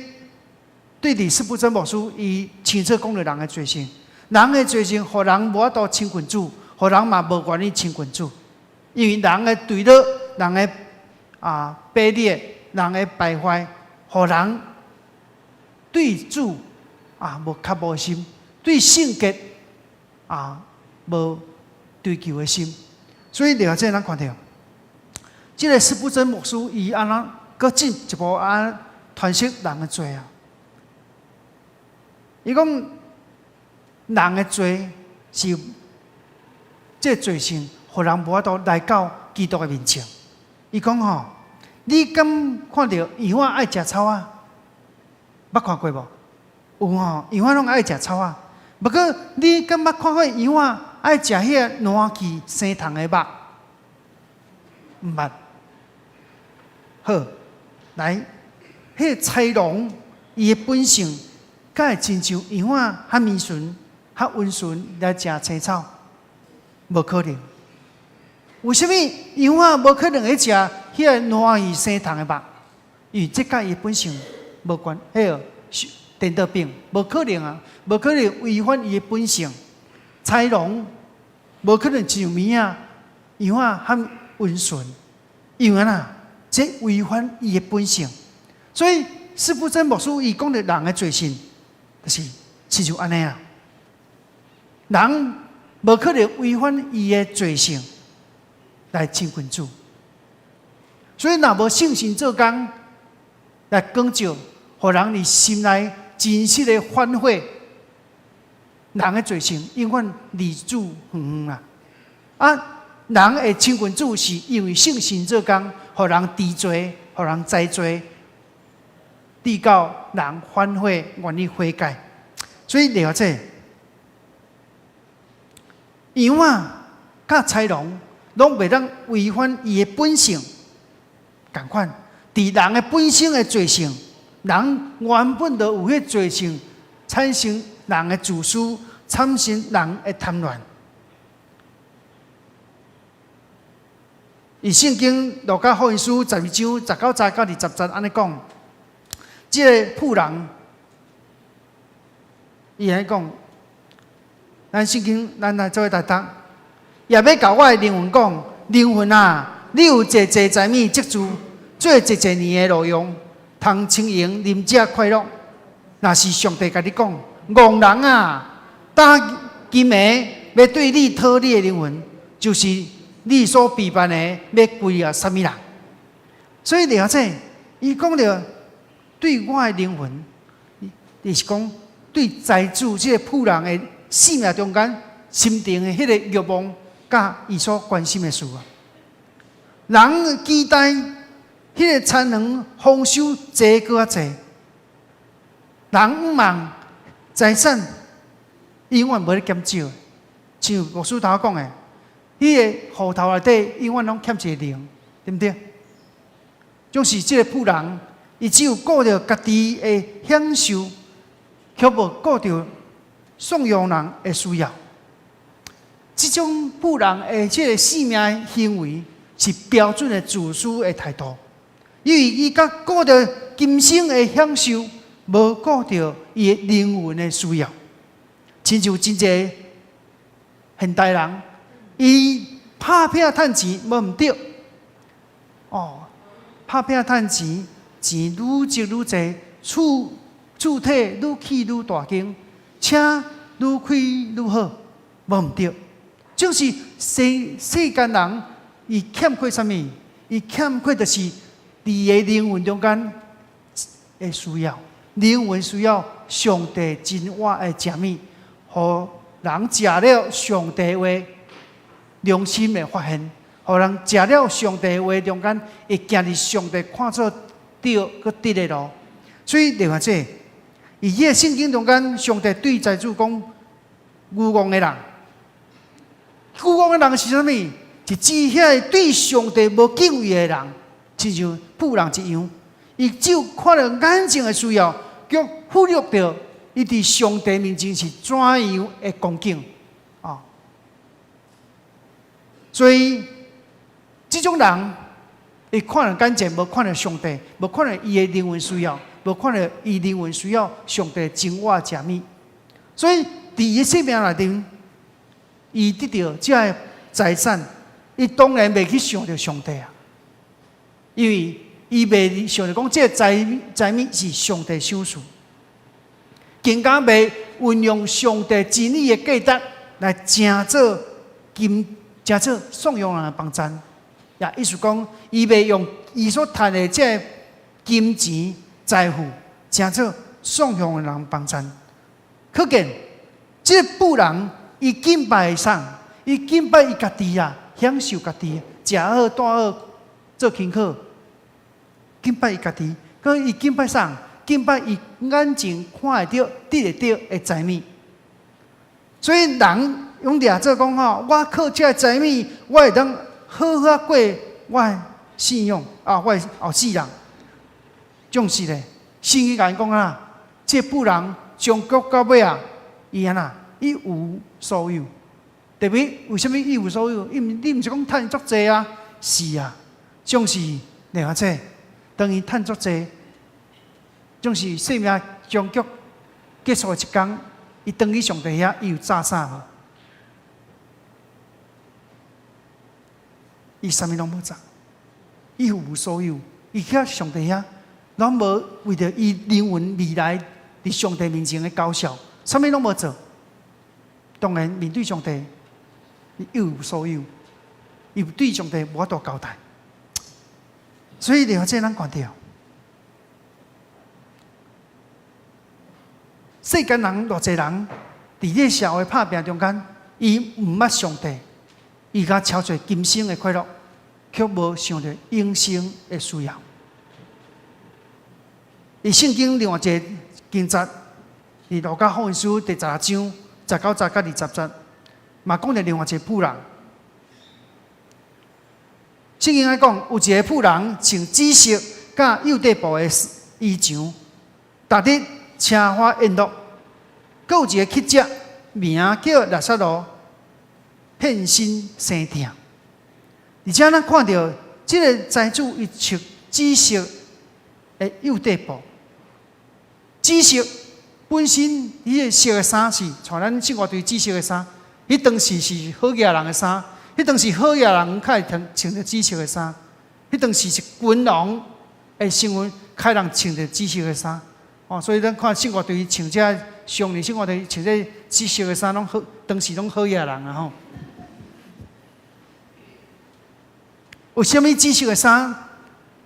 對佇司布真牧師，伊清楚講著人的罪性，人的罪性，予人無法度親近主，予人嘛無願意親近主，因為人的墜落，人的啊卑劣，人的敗壞，予人對主啊無渴慕的心，對聖潔啊無追求的心，所以了這咱看著，這個司布真牧師伊按怎閣進一步按詮釋人的罪啊？伊講人的罪是這個罪性，予人無法度來到基督的面前。伊講吼，你敢看著羊仔愛食草仔？捌看過無？有吼，羊仔攏愛食草仔。不過你敢捌看過羊仔愛食彼个爛去生蟲的肉？毋捌。好，來，彼个豺狼伊的本性，敢會親像羊仔較溫順、較溫順來食青草？無可能。為啥物羊仔無可能去食彼个爛去生蟲的肉？因為這佮伊本性無關，彼个顛倒變，無可能啊！無可能違反伊的本性。豺狼無可能親像物仔，羊仔較溫順，因為按怎？這違反伊的本性。所以司布真牧師伊講著人的罪性，就是親像按呢啊。人無可能違反伊的罪性來親近主，所以若無聖神做工來光照，予人佇心內真實的反悔，人的罪性永遠離主遠遠啦。啊，人會親近主是因為聖神做工，予人治罪，予人知罪，直到人反悔，願意悔改。所以了解，羊仔佮豺狼攏袂當違反伊的本性，仝款，佇人的本性的罪性，人原本就有彼罪性，產生人的自私，產生人的貪戀。伊聖經路加福音書12章19節到20節按呢講，這个富人，伊按呢講，咱聖經咱來做伙來讀，也欲共我的靈魂講，靈魂啊，你有濟濟財物積聚，做濟濟年的勞用，通輕盈啉食快樂。若是上帝共你講，戇人啊，今暝欲對你討你的靈魂，就是你所備辦的，欲歸予啥物人？所以了解，伊講著對我的靈魂，就是講對財主這个富人的生命中間心中的彼个欲望，佮伊所關心的事啊。人期待彼个田園豐收濟閣較濟，人向望財產永遠無咧減少，像牧師頭講的。彼个戶頭內底永遠攏欠一個零，對毋對？就是這个富人，伊只有顧著家己的享受，卻無顧著送養人的需要。這種富人的這个生命行為是標準的自私的態度，因為伊佮顧著今生的享受，無顧著伊的靈魂的需要。親像真濟現代人。伊拍拚趁錢無毋對，哦，拍拚趁錢，錢愈積愈濟，厝厝體愈起愈大間，車愈開愈好，無毋對。就是世世間人，伊欠缺啥物？伊欠缺就是佇伊的靈魂中間的需要，靈魂需要上帝真我的食物，予人食了上帝話。良心會發現，予人食了上帝話中間，會行佇上帝看做對閣直的路。所以，另外這，佇彼个聖經中間，上帝對財主講：愚戇的人，愚戇的人是啥物？是指遐个對上帝無敬畏的人，親像富人一樣，伊只有看著眼前的需要，卻忽略著伊佇上帝面前是怎樣的光景。所以，這種人，伊看著眼前，無看著上帝，無看著伊的靈魂需要，無看著伊靈魂需要上帝真我食物。所以，佇伊生命內面，伊得著這个財產，伊當然袂去想著上帝啊，因為伊袂想著講這个財財物是上帝賞賜，更加袂運用上帝真理的價值來成做金。成做送養人的幫贊，也意思講，伊袂用伊所趁的這个金錢財富，成做送養的人幫贊。可見，這个富人伊敬拜啥？伊敬拜伊家己啊，享受家己，食好蹛好，做輕巧，敬拜伊家己。閣伊敬拜啥？敬拜伊眼前看會著、得會著的財物。所以人攏掠做講吼，我靠這个財物，我會當好好過我的信仰啊，我的後世人。總是咧，聖經共𪜶講啊，這富人終局到尾啊，伊按怎一無所有。特別為啥物一無所有？伊毋你毋是講趁足濟啊？是啊，總是另外這，當伊趁足濟，總是生命終局結束的一工。伊轉去上帝遐，伊有紮啥無？伊啥物攏無紮，一無所有。伊去上帝遐，攏無為著伊靈魂未來佇上帝面前的交渉，啥物攏無做。當然面對上帝，伊一無所有，伊對上帝無法度交代。所以，了這咱看著。世間人偌濟人，佇這个社會拍拚中間，伊毋捌上帝，伊敢超濟今生的快樂，卻無想著永生的需要。佇聖經另外一个經節，佇路加福音書第十六章19節到20節，嘛講著另外一個富人。聖經按呢講，有一個富人穿紫色佮幼塊布的衣裳，逐日奢華宴樂，閣有一个乞食，名叫拉撒路，遍身生疼。而且咱看著這个財主伊穿紫色的幼塊布，紫色本身彼个色的衫是，像咱生活隊紫色的衫，彼當時是好額人的衫，彼當時好額人較會穿著紫色的衫，彼當時是君王的身份，較會穿著紫色的衫。哦，所以咱看聖樂隊穿這上年聖樂隊穿這紫色的衫，攏好，當時攏好額人啊吼。為啥物紫色的衫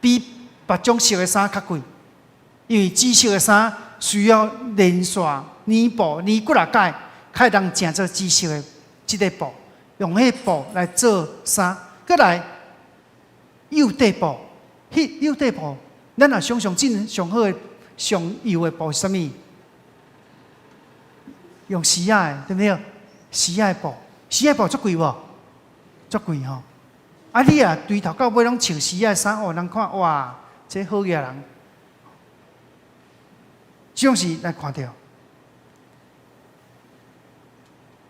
比別種色的衫較貴？因為紫色的衫需要連線染布染幾若擺，才會當成做紫色的這个布，用彼布來做衫。閣來幼塊布，彼幼塊布，咱若想象真上好的、上幼的布是啥物？用絲仔的，對毋對？絲仔的布，絲仔布足貴無？足貴吼！啊，你若對頭到尾攏穿絲仔的衫，哦，人看哇，這好額人。這種是來看著，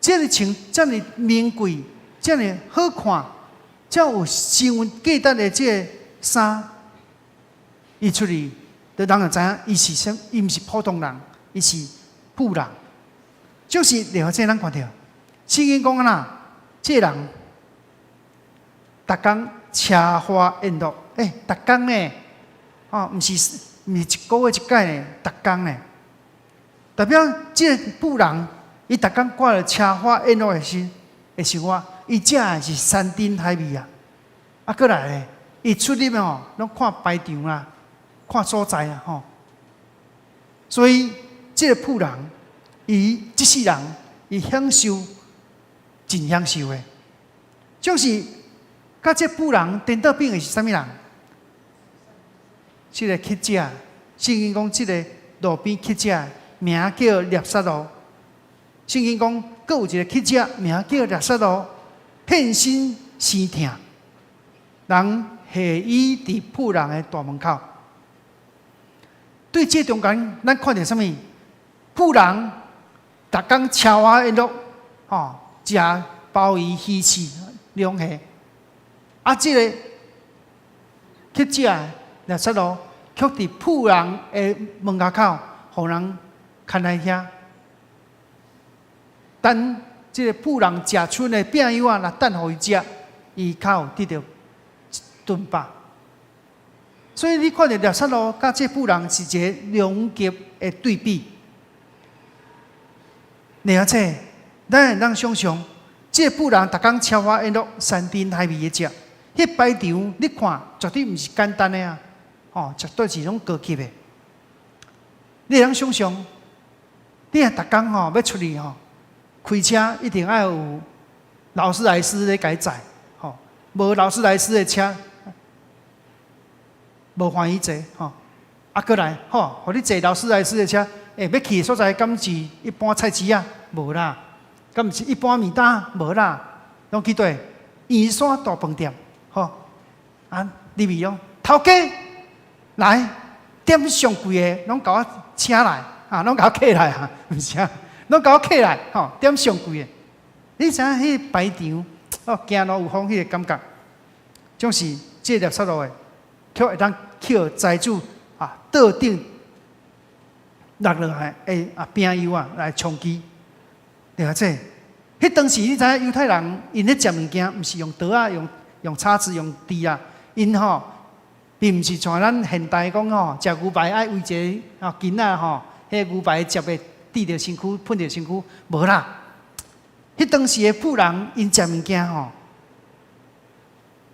這个穿遮爾名貴、遮爾好看、遮有新聞價值的這个衫，伊出去，就人就知影伊是啥，伊毋是普通人，伊是富人。就是了這咱看著，聖經講按怎，這个人逐工奢華宴樂，欸，逐工呢，哦，毋是一个月一擺呢，逐工呢，代表這个富人，伊逐工過著奢華宴樂的生活，伊食的是山珍海味啊！啊，閣來咧，伊出入吼，攏看排場啦，看所在啊，吼。所以這个富人，伊這世人，伊享受真享受的，就是佮這富人顛倒反的是啥物人？這个乞食，聖經講這个路邊乞食名叫拉撒路。聖經講，閣有一個乞食名叫拉撒路，遍身生疼，人下伊佇富人的大門口。對這中間，咱看著啥物？富人逐工奢華宴樂，吼，食鮑魚、魚翅兩下。啊，這个乞食拉撒路，卻佇富人的門口，予人牽來遐。等這个富人食賰的餅幼仔，若等予伊食，伊較有得著一頓飽。所以你看著拉撒路佮這富人是一个兩極的對比。而且，咱會當想象，這个富人逐工奢華宴樂、山珍海味的食，彼排場你看絕對毋是簡單的啊！吼，絕對是攏高級的。你會當想象，你若逐工吼欲出去吼，開車一定愛有勞斯萊斯咧共你載，吼，無勞斯萊斯的車，無歡喜坐，吼。啊，閣來，吼，予你坐勞斯萊斯的車，欸，欲去的所在敢是一般菜市仔？無啦，敢毋是一般麵摊？無啦，攏去佗？圓山大飯店，吼，啊，入去哦，頭家來點上貴的，攏共我請來，啊，攏共我客來啊，毋是啊，攏共我客來，吼，點上貴的。你知影彼个排場，哦，行路有風彼个感覺，總是這拉撒路的，卻會當去財主啊，桌頂落落來的啊餅幼仔來充飢，對啊，這，彼當時你知影猶太人𪜶咧食物件，毋是用刀仔、用叉子、用箸仔，𪜶吼並毋是像咱現代講吼，食牛排愛圍一个吼巾仔吼，彼个牛排汁會滴著身軀、噴著身軀，無啦。彼當時的富人𪜶食物件吼，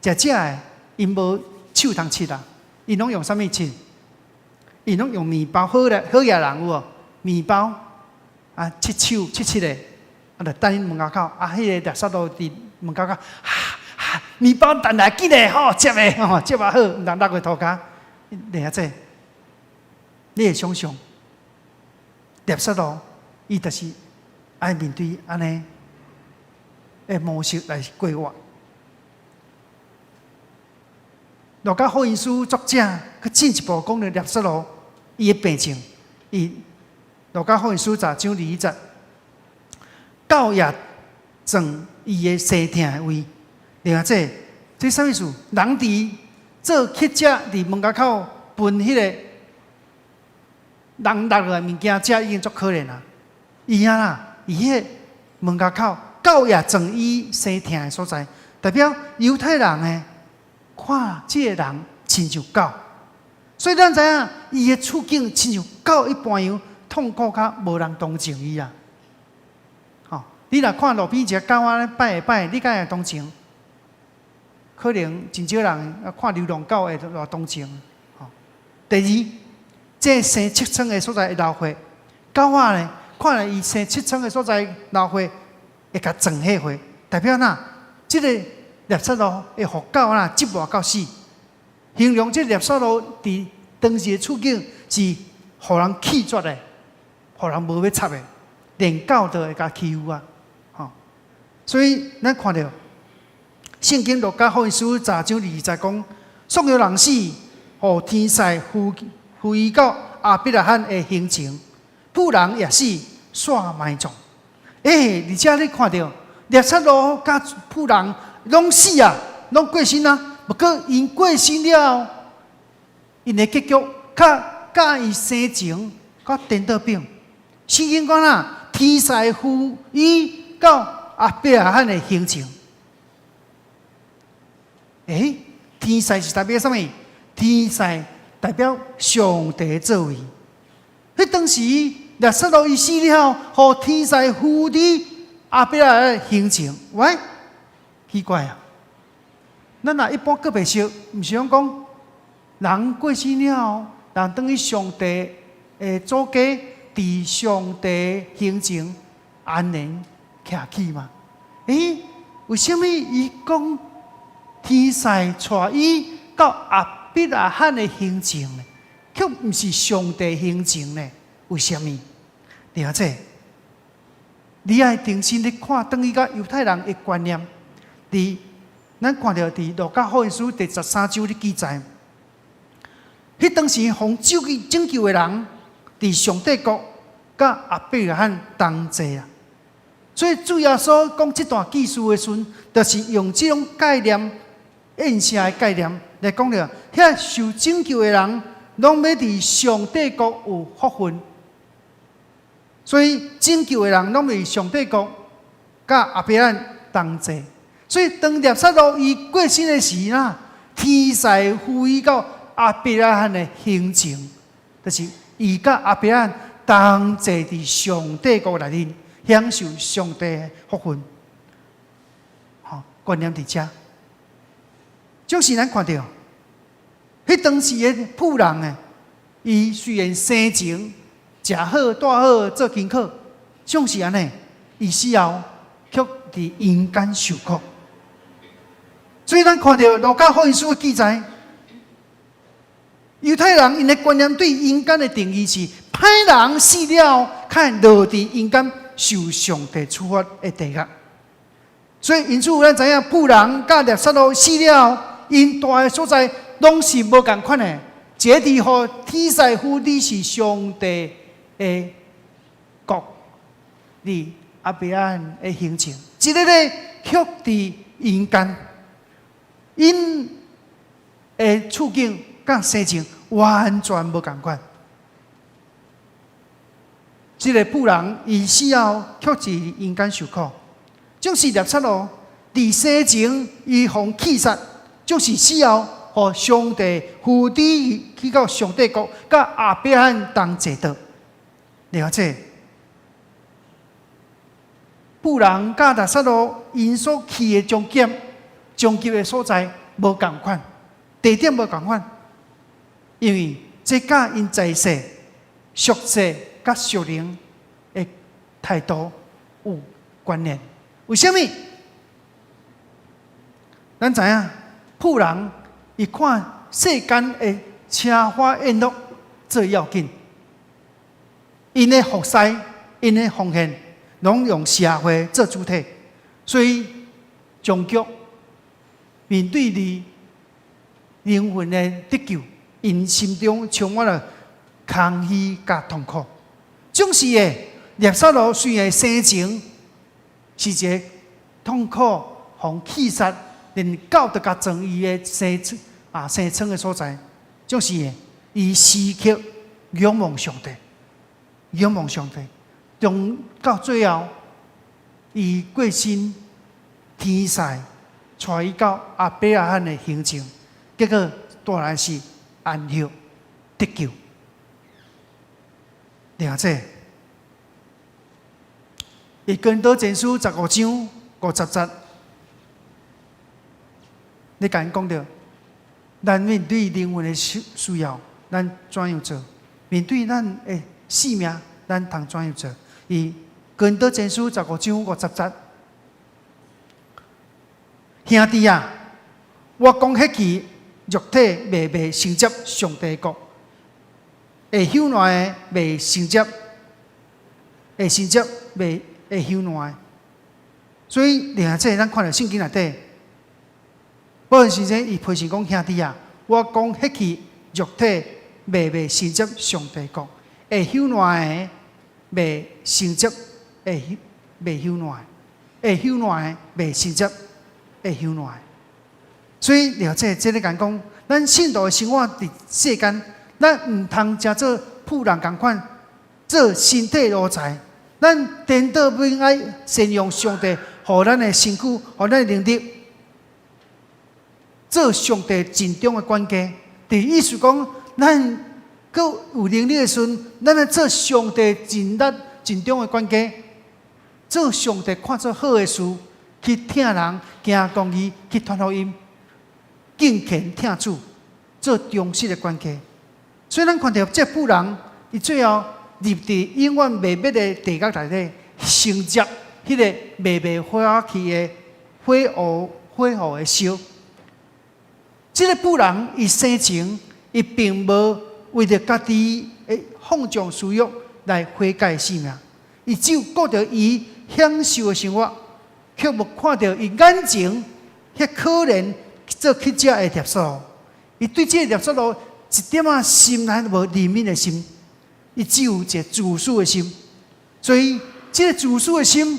食食的𪜶無手通切啊，𪜶攏用啥物切？𪜶攏用麵包，好咧，好額人有無？麵包啊，切手切切的，啊，就等𪜶門口口，啊，彼个拉撒路佇門口口，哈哈，麵包彈來緊咧，吼，接的，吼，接啊好，毋通落去塗跤。你啊這，你會想象，拉撒路，伊就是愛面對按呢的模式來過活。路加福音書作者閣進一步講著拉撒路伊的病情，伊路加福音書十章21節，狗也鑽伊的生疼的位。另外，這啥意思？人佇做乞食佇門跤口分彼个人落來物件食，已經足可憐啦。伊啊啦，伊彼個門跤口，狗也鑽伊生疼的所在，代表猶太人呢，看這个人親像狗，所以咱知影伊的處境親像狗一般樣痛苦較無人同情伊啊。吼，你若看路邊一隻狗仔咧擺來擺，你敢會同情？可能真少人啊看流浪狗會偌同情。吼，第二，這生溼瘡的所在會流血，狗仔呢，看來伊生溼瘡的所在流血，會共鑽彼血，代表哪？這個拉撒路會予狗仔折磨到死，形容這拉撒路佇當時的處境是予人棄絕的，予人無欲插的，連狗都會共欺負啊！吼，所以咱看著聖經路加福音書十章二節講，所有人死，予天使扶扶伊到亞伯拉罕的胸前，婦人也死，煞埋葬。欸，而且你看著拉撒路佮婦人攏死啊，攏過身啊。毋過𪜶過身了後，𪜶的結局較佮伊生前較顛倒反。聖經講啦，天使扶伊到亞伯拉罕的胸前。欸，天使是代表啥物？天使代表上帝作為。彼當時拉撒路伊死了後，予天使扶佇亞伯拉罕的胸前。喂，奇怪啊！咱若一般閣袂熟，毋是講人過身了後，人轉去上帝的祖家，佇上帝胸前安然徛起嗎？欸，為啥物伊講天使帶伊到亞伯拉罕的胸前呢？卻毋是上帝胸前呢？為啥物？而且，你愛重新咧看，轉去佮猶太人的觀念，佇咱看著佇路加福音書第十三章咧記載，彼當時予拯救的人，佇上帝國佮亞伯拉罕同坐啊。所以主耶穌講這段記事的時陣，就是用這種概念、宴席的概念來講著，遐受拯救的人，攏欲佇上帝國有福分。所以拯救的人攏佇上帝國佮亞伯拉罕同坐。所以當拉撒路伊過身的時啦，天使扶伊到亞伯拉罕的胸前，就是伊佮亞伯拉罕同坐佇上帝國內面，享受上帝的福分。吼，觀念佇遮，就是咱看著，彼當時的婦人呢，伊雖然生前食好、住好、做功課，總是按呢，伊死後卻佇陰間受苦。所以咱看著路加福音書的記載，猶太人𪜶的觀念對陰間的定義是：歹人死了，較會落佇陰間受上帝處罰的地獄。所以因此咱知影，婦人佮拉撒路死了，𪜶蹛的所在攏是無仝款的。一个佇予天使扶佇是上帝的國，佇亞伯拉罕的胸前；一个咧卻佇陰間。𪜶的處境佮生前完全無仝款。這个婦人伊死後卻佇陰間受苦，就是拉撒路佇生前伊予棄殺，就是死後予上帝扶佇去到上帝國，佮亞伯拉罕同坐倒。了解。婦人佮拉撒路𪜶所去的終點、終極的所在無仝款，地點無仝款，因為這佮𪜶在世、屬世佮屬靈的態度有關聯。為啥物？咱知影，婦人伊看世間的奢華宴樂最要緊，𪜶的服侍、𪜶的奉獻，攏用社會做主體，所以終局面對你靈魂的得救，𪜶心中充滿了空虛佮痛苦。總是的，拉撒路雖然生前是一个痛苦、予人氣殺，連狗都共撞伊的生瘡啊生瘡的所在，就是伊時刻仰望上帝，仰望上帝，終到最後，伊過身，天使帶伊到亞伯拉罕的胸前，結果帶來是安息得救。了解。伊哥林多前書15章50節，你共𪜶講著，咱面對靈魂的需要，咱怎樣做？面對咱的性命，咱通怎樣做？伊哥林多前書十五章五十節，兄弟啊，我講彼去肉體袂袂承接上帝國，會朽爛的袂承接，會承接袂會朽爛的。所以，另外這咱看著聖經內底，保羅先生伊批評講兄弟啊，我講彼去肉體袂袂承接上帝國，會朽爛的袂承接會袂朽爛，會朽爛的袂承接會朽爛。所以了解這個講講，咱信徒的生活佇世間，咱毋通成做婦人仝款，做身體奴才。咱顛倒應該善用上帝予咱的身軀，予咱的能力，做上帝盡忠的管家。佇意思講，咱閣有能力的時陣，咱來做上帝盡力盡忠的管家，做上帝看做好的事，去疼人、行公義、去傳福音、敬虔疼主，做忠實的管家。所以咱看著這婦人，伊最後入佇永遠袂滅的地獄內底，承接彼個袂袂火去的火湖火湖的燒。這個婦人伊生前，伊並無為著家己的放縱私欲來悔改性命，伊只有顧著伊享受的生活，卻無看著伊眼前彼可憐做乞食的拉撒路。伊對這個拉撒路一點仔心內無憐憫的心，伊只有一個自私的心。所以，這個自私的心，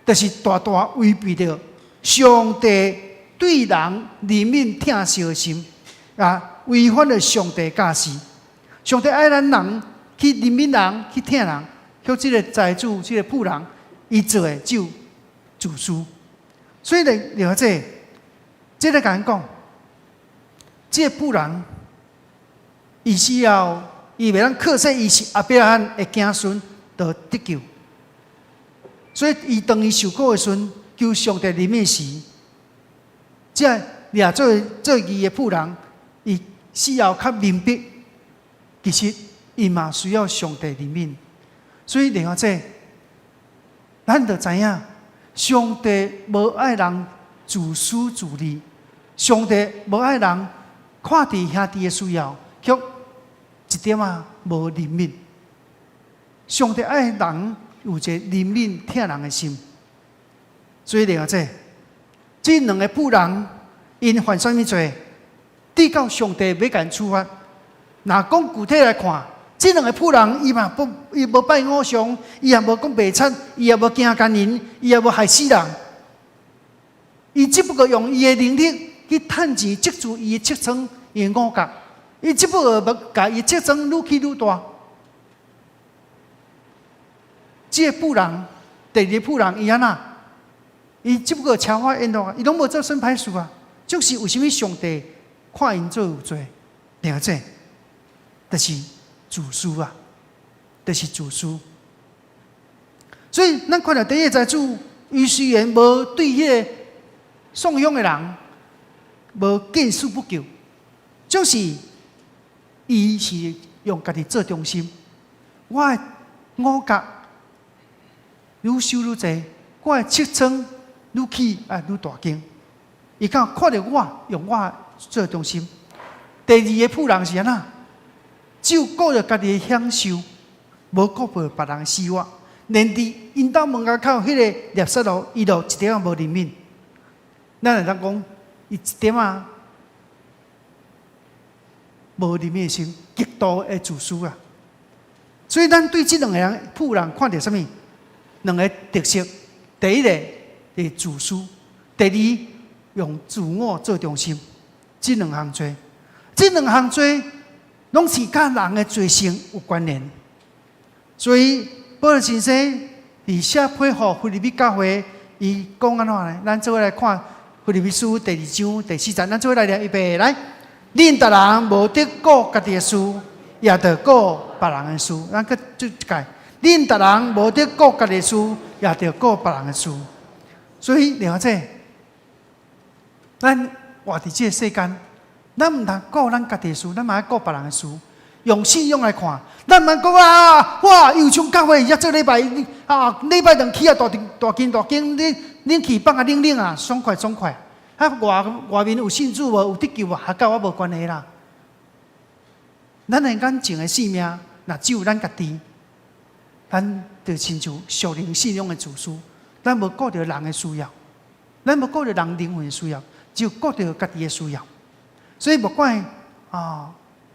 就是大大違背著上帝對人憐憫疼惜的心，啊，違反了上帝教示。上帝愛咱人去憐憫人，去疼人，卻這個財主、這個富人，伊做的只有自私。所以咧，了解這個共𪜶講，這個富人，伊需要伊袂當靠說伊是亞伯拉罕的子孫，就得救。所以，伊當伊受苦的時陣，求上帝憐憫時，這掠做做義的婦人，伊死後較明白，其實伊嘛需要上帝憐憫。所以，另外這，咱就知影，上帝無愛人自私自利，上帝無愛人看佇兄弟的需要，卻一點仔無憐憫。上帝愛人有一個憐憫疼人的心，所以另外這，這兩个婦人𪜶犯啥物罪？直到上帝欲共𪜶處罰。若講具體來看，這兩个婦人伊嘛不伊無拜偶像，伊也無講白賊，伊也無行姦淫，伊也無害死人。伊只不過用伊的能力去趁錢積聚伊的粟倉，伊的五穀。伊只不過欲共伊粟倉愈起愈大。這个婦人，第二个婦人，伊按怎？伊只不過奢華宴樂，伊攏無做啥歹事啊。就是為啥物上帝看𪜶做有罪？了解，就是自私啊，就是自私。所以咱看著第一個財主，伊雖然無對彼個送香的人無見死不救，就是伊是用家己做中心。我的五穀愈收愈濟，我的粟倉愈起啊愈大間。伊敢看著我用我做中心。第二个婦人是按怎？只有顧著家己的享受，無顧著別人的死活。連佇𪜶兜門口彼个拉撒路，伊都一點仔無憐憫。咱會當講，伊一點仔無憐憫的心，極度的自私啊！所以咱對這兩个人婦人看著啥物？兩个特色。第一個是自私，第二用自我做中心。這兩項罪，這兩項罪攏是佮人的罪性有關聯。所以保祿神師佇寫批予腓立比教會，伊講按怎呢？咱做伙來看腓立比書第二章第四節，咱做伙來念，預備來。恁逐人無得顧家己的事，也著顧別人的事。咱閣做一擺。恁逐人無得顧家己的事，也著顧別人的事。所以了解，咱活佇這个世間，咱毋通顧咱家己的事，咱嘛愛顧別人的事。用信仰來看，咱毋通講啊！哇，右昌教會遐做禮拜啊，禮拜兩起啊，大大間大間，冷氣放啊冷冷啊，爽快爽快。啊，外面有信主無？有得救無？啊，佮我無關係啦。咱的眼前的性命，若只有咱家己，咱就親像屬靈信仰的自私，咱無顧著人的需要，咱無顧著人靈魂的需要，只有顧著家己的需要。所以，莫怪啊，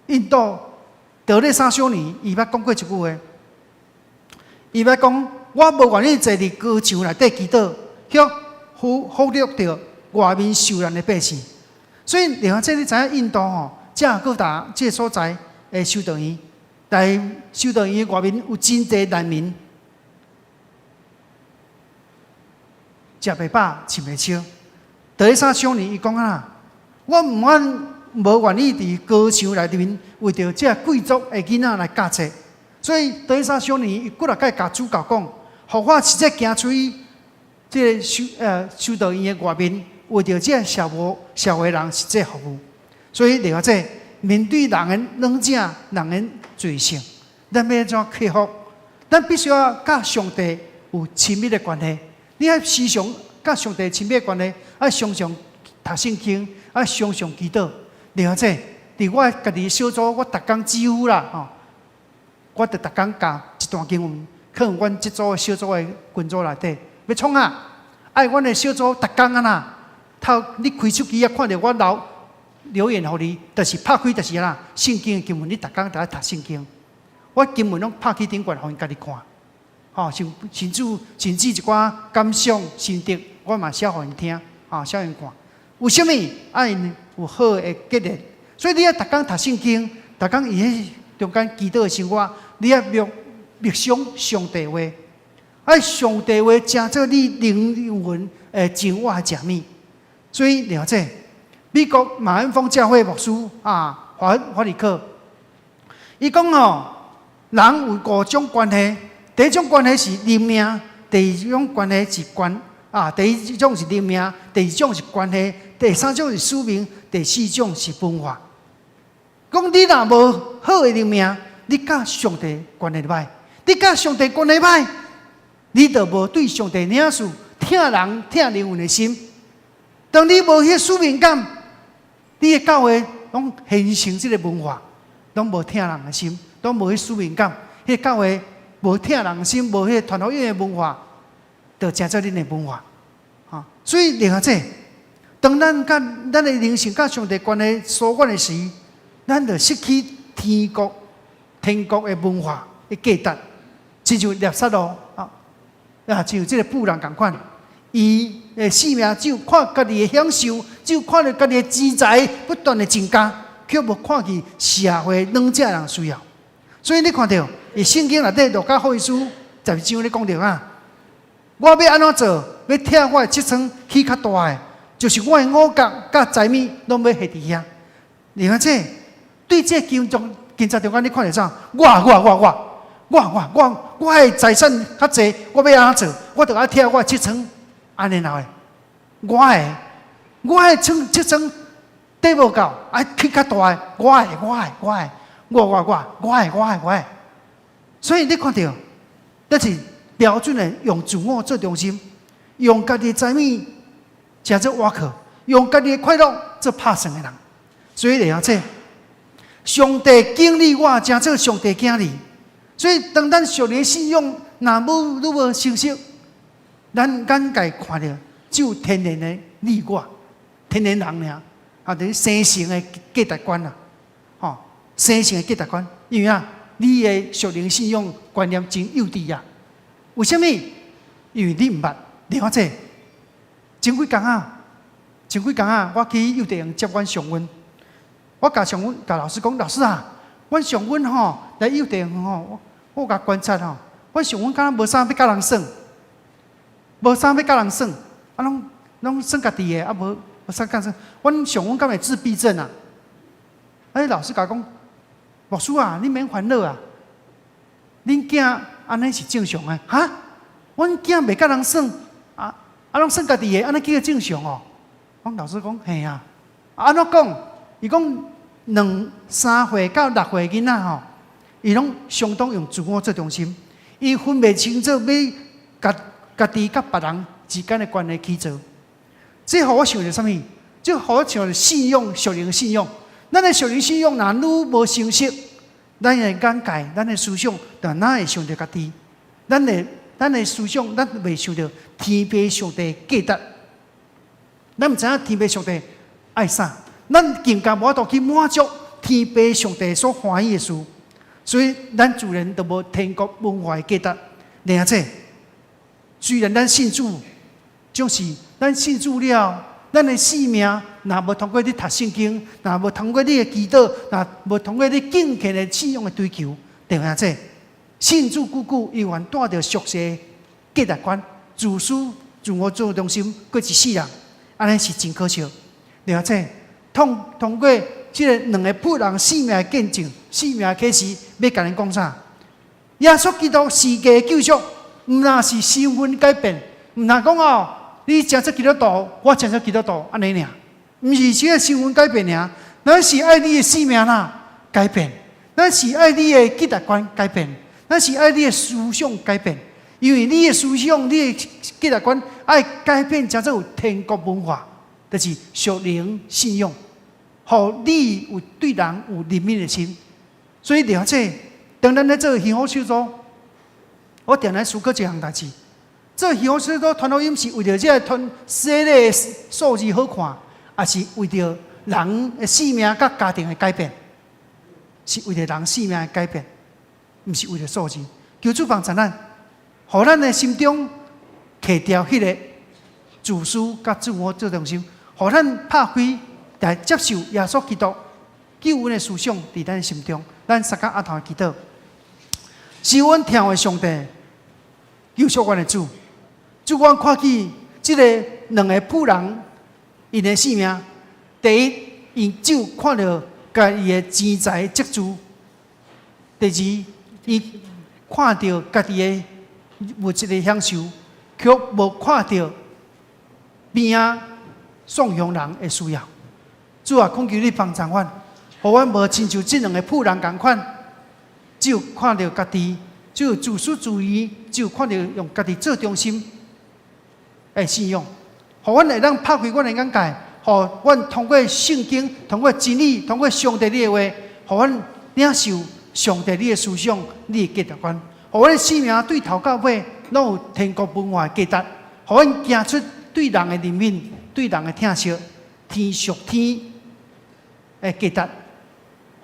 印度德肋撒修女，伊捌講過一句話，伊捌講：我無願意坐佇高牆內底祈禱，去忽略著外面受難的百姓。所以，另外這你知影印度吼，加爾各答這个所在的修道院，但修道院外面有真濟難民，食袂飽，穿袂少。德肋撒修女伊講啊，我毋願無願意佇高牆內面為著這貴族的囡仔來教冊，所以德肋撒修女伊幾若擺共主教講，予我直接行出去這个修道院的外面，為著這社會人實際服務。所以另外這面對人的軟弱、人的罪性，咱欲按怎克服？咱必須要佮上帝有親密的關係。你愛時常佮上帝親密的關係，愛常常讀聖經，愛常常祈禱。另外這佇我家己小組，我逐工幾乎啦吼，我就逐工共一段經文，放阮這組小組的群組內底，欲創啥？愛阮的小組逐工按怎？透你開手機啊，看著我留言予你，就是拍開就是按怎？聖經的經文，你逐工都愛讀聖經。我經文攏拍去頂懸，予𪜶家己看。吼，甚至一寡感想心得，我嘛寫予𪜶聽，吼，寫予𪜶看。為啥物愛𪜶有好的結論？所以你愛逐工讀聖經，逐工佇彼中間祈禱的生活，你愛默想上帝話，愛上帝話成做你靈魂的生活的食物。所以了解，美國馬恩峰教會牧師啊，法里克，伊講吼，人有五種關係，第一種關係是靈命，第二種關係是關啊，第一種是靈命，第二種是關係，第三種是使命，第四種是文化。講你若無好的靈命，你佮上帝關係歹，你佮上帝關係歹，你就無對上帝領事疼人疼靈魂的心。當你無彼使命感，你的教會攏形成這个文化，攏無疼人的心，攏無彼使命感。彼個教會無疼人的心，無彼個傳福音的文化，就成做恁的文化。哈，所以另外這，當咱佮咱的靈性佮上帝關係疏遠的時，咱就失去天國的文化的價值，親像拉撒路啊，啊，像這个婦人仝款，伊的性命只有看家己的享受，只有看著家己的錢財不斷的增加，卻無看見社會軟弱人需要。所以你看著，佇聖經內底路加福音書12章咧講著啊，我欲按怎做？欲拆我的痔瘡起較大的，就是我的五穀佮財物攏欲下佇遐。你看這對這經節中間，你看著啥？我我我我我我我我的財產較濟，我欲按怎做？我著愛拆我的痔瘡，按呢會？我的痔瘡底無夠，愛起較大的，我的我的我的我我我我的我的我的。所以你看著，這是標準的用自我做中心，用家己的財物成做倚靠，用家己的快樂做拍算的人。所以你曉這，上帝經歷我，成做上帝囝兒。所以當咱屬靈信仰若無愈無成熟，咱眼界看著只有天然的你我，天然人爾，啊，就是生成的價值觀啦，吼，生成的價值觀，因為啊，你的屬靈信仰觀念真幼稚啊。為啥物？因為你毋捌，另外這前幾工啊，前幾工啊，我去幼稚園接阮上孫，我共上孫共老師講，老師啊，阮上孫吼來幼稚園吼，我共觀察吼，阮上孫敢若無啥欲佮人耍，無啥欲佮人耍，啊攏攏耍家己的，啊無無啥共耍。阮上孫敢會自閉症啊？啊，老師共講，牧師啊，你免煩惱啊，恁囝按呢是正常的，哈？阮囝袂佮人耍，啊啊攏耍家己的，按呢叫做正常哦？阮老師講，嘿啊，按怎講？伊講2、3歲到6歲囡仔吼，伊攏相當用自我做中心，伊分袂清楚欲家家己佮別人之間的關係去做。這予我想著啥物？這予我想著信仰，屬靈信仰。咱的屬靈信仰若愈無成熟，咱的眼界、咱的思想，就哪會想著家己？咱的思想，咱袂想著天父上帝價值。咱毋知影天父上帝愛啥，咱更加無法度去滿足天父上帝所歡喜的事，所以咱自然就無天國文化的價值。另外，雖然咱信主，就是咱信主了，咱的生命若無通過你讀聖經，若無通過你的祈禱，若無通過你敬虔的信仰的追求，對唔對？信主久久，猶原帶著俗世價值觀，自私、自我做中心，過一世人，按呢是真可惜。對這通過這个兩个僕人生命的見證、生命的啟示，欲共恁講啥？耶穌基督世界救贖，毋但是身份改變，毋但講哦，你成做基督徒，我成做基督徒，按呢爾，毋是這个身份改變爾，咱是愛你的生命啦改變，咱是愛你的價值觀改變，咱是愛你的思想改變，因為你的思想、你的價值觀愛改變，成做有天國文化，就是屬靈信仰，予你有對人有憐憫的心。所以了解，當咱咧做幸福小組，我定定思考一項代誌。做幸福小組傳福音是為著這個傳洗禮數字好看，抑是為著人的生命佮家庭的改變？是為著人生命的改變，毋是為著數字。求主幫助咱，予咱的心中去掉彼个自私佮自我做中心，予咱拍開來接受耶穌基督救恩的思想佇咱的心中。咱三個阿頭祈禱，是阮疼的上帝，救贖阮的主。主，阮看見這个兩个僕人𪜶的生命，第一，𪜶只有看著家己的錢財積聚；第二，伊看著家己的物質的享受，卻無看著邊仔送鄉人的需要。主啊，懇求你幫助阮，予阮無親像這兩个僕人仝款，只有看著家己，只有自私自利，只有看著用家己做中心的信仰，予阮會當拍開阮的眼界，予阮通過聖經、通過真理、通過上帝你的話，予阮領受上帝你的思想、你的價值觀，予阮的生命對頭到尾攏有天國文化的價值，予阮行出對人的憐憫、對人的疼惜、天屬天的價值，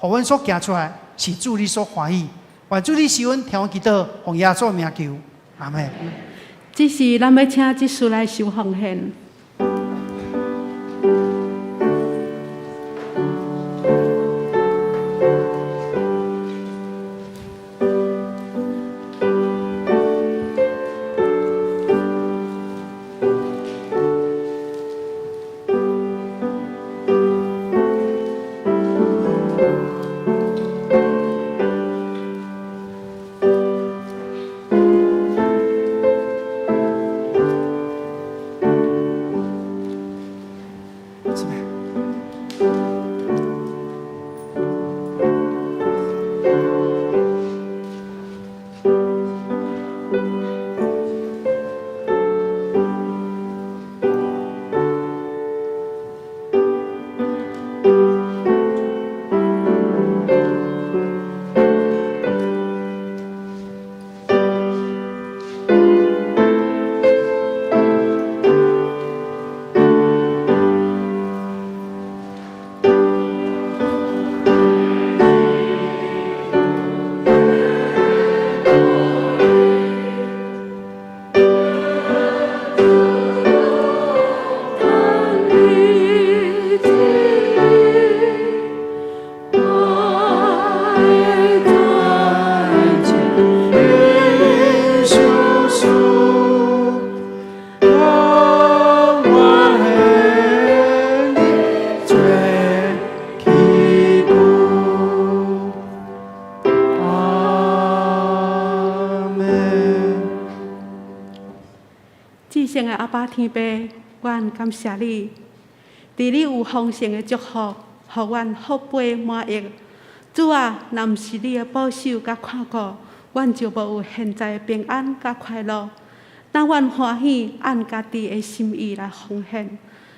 予阮所行出來是主你所歡喜。願主你賜阮聽阮祈禱，奉耶穌名求，阿們。這時，咱欲請執事來收奉獻。聖的阿爸天父，阮感謝你，佇你有豐盛的祝福，予阮福杯滿溢。主啊，若毋是你的保守佮看顧，阮就無有現在的平安佮快樂。當阮歡喜按家己的心意來奉獻，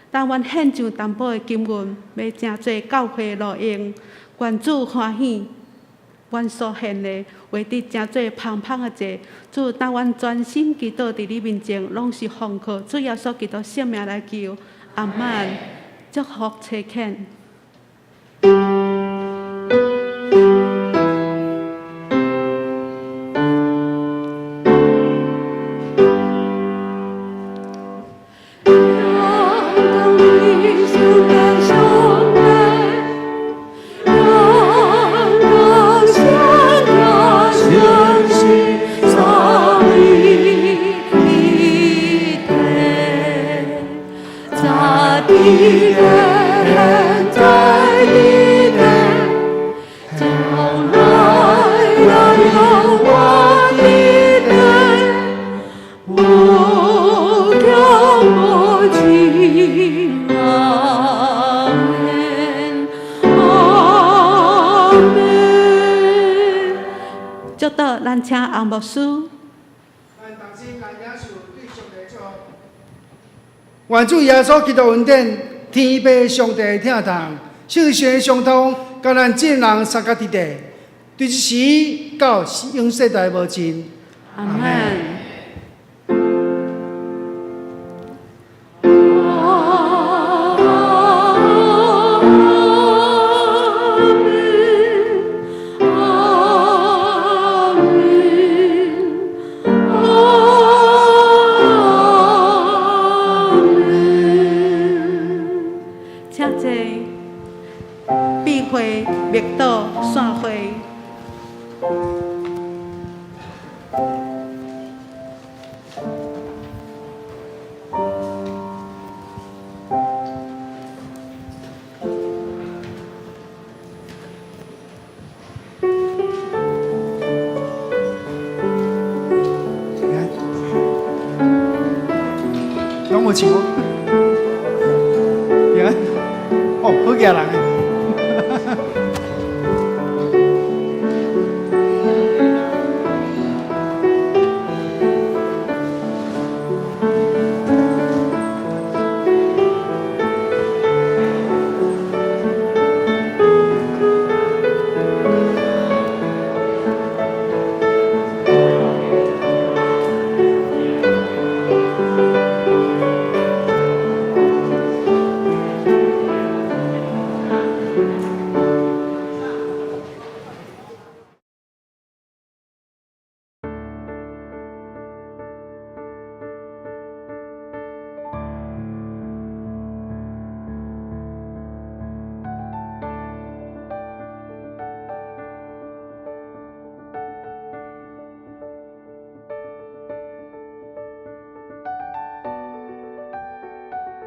當阮獻上淡薄的金銀，欲成做教會路用，願主歡喜。阮所獻的，會得成做芳香的祭。主，當阮專心祈禱佇你面前，攏是奉靠主耶穌基督聖名來求。阿們。祝福齊勸。祝禱，咱請洪牧師。咱同心來領受對上帝祝福。願主耶穌基督恩典、天父上帝的疼痛、聖神的相通，佮咱眾人相佮佇底，對這時到永世代無盡。阿們。請坐，閉會，默禱，散會。攏有唱無？哦，好額人的。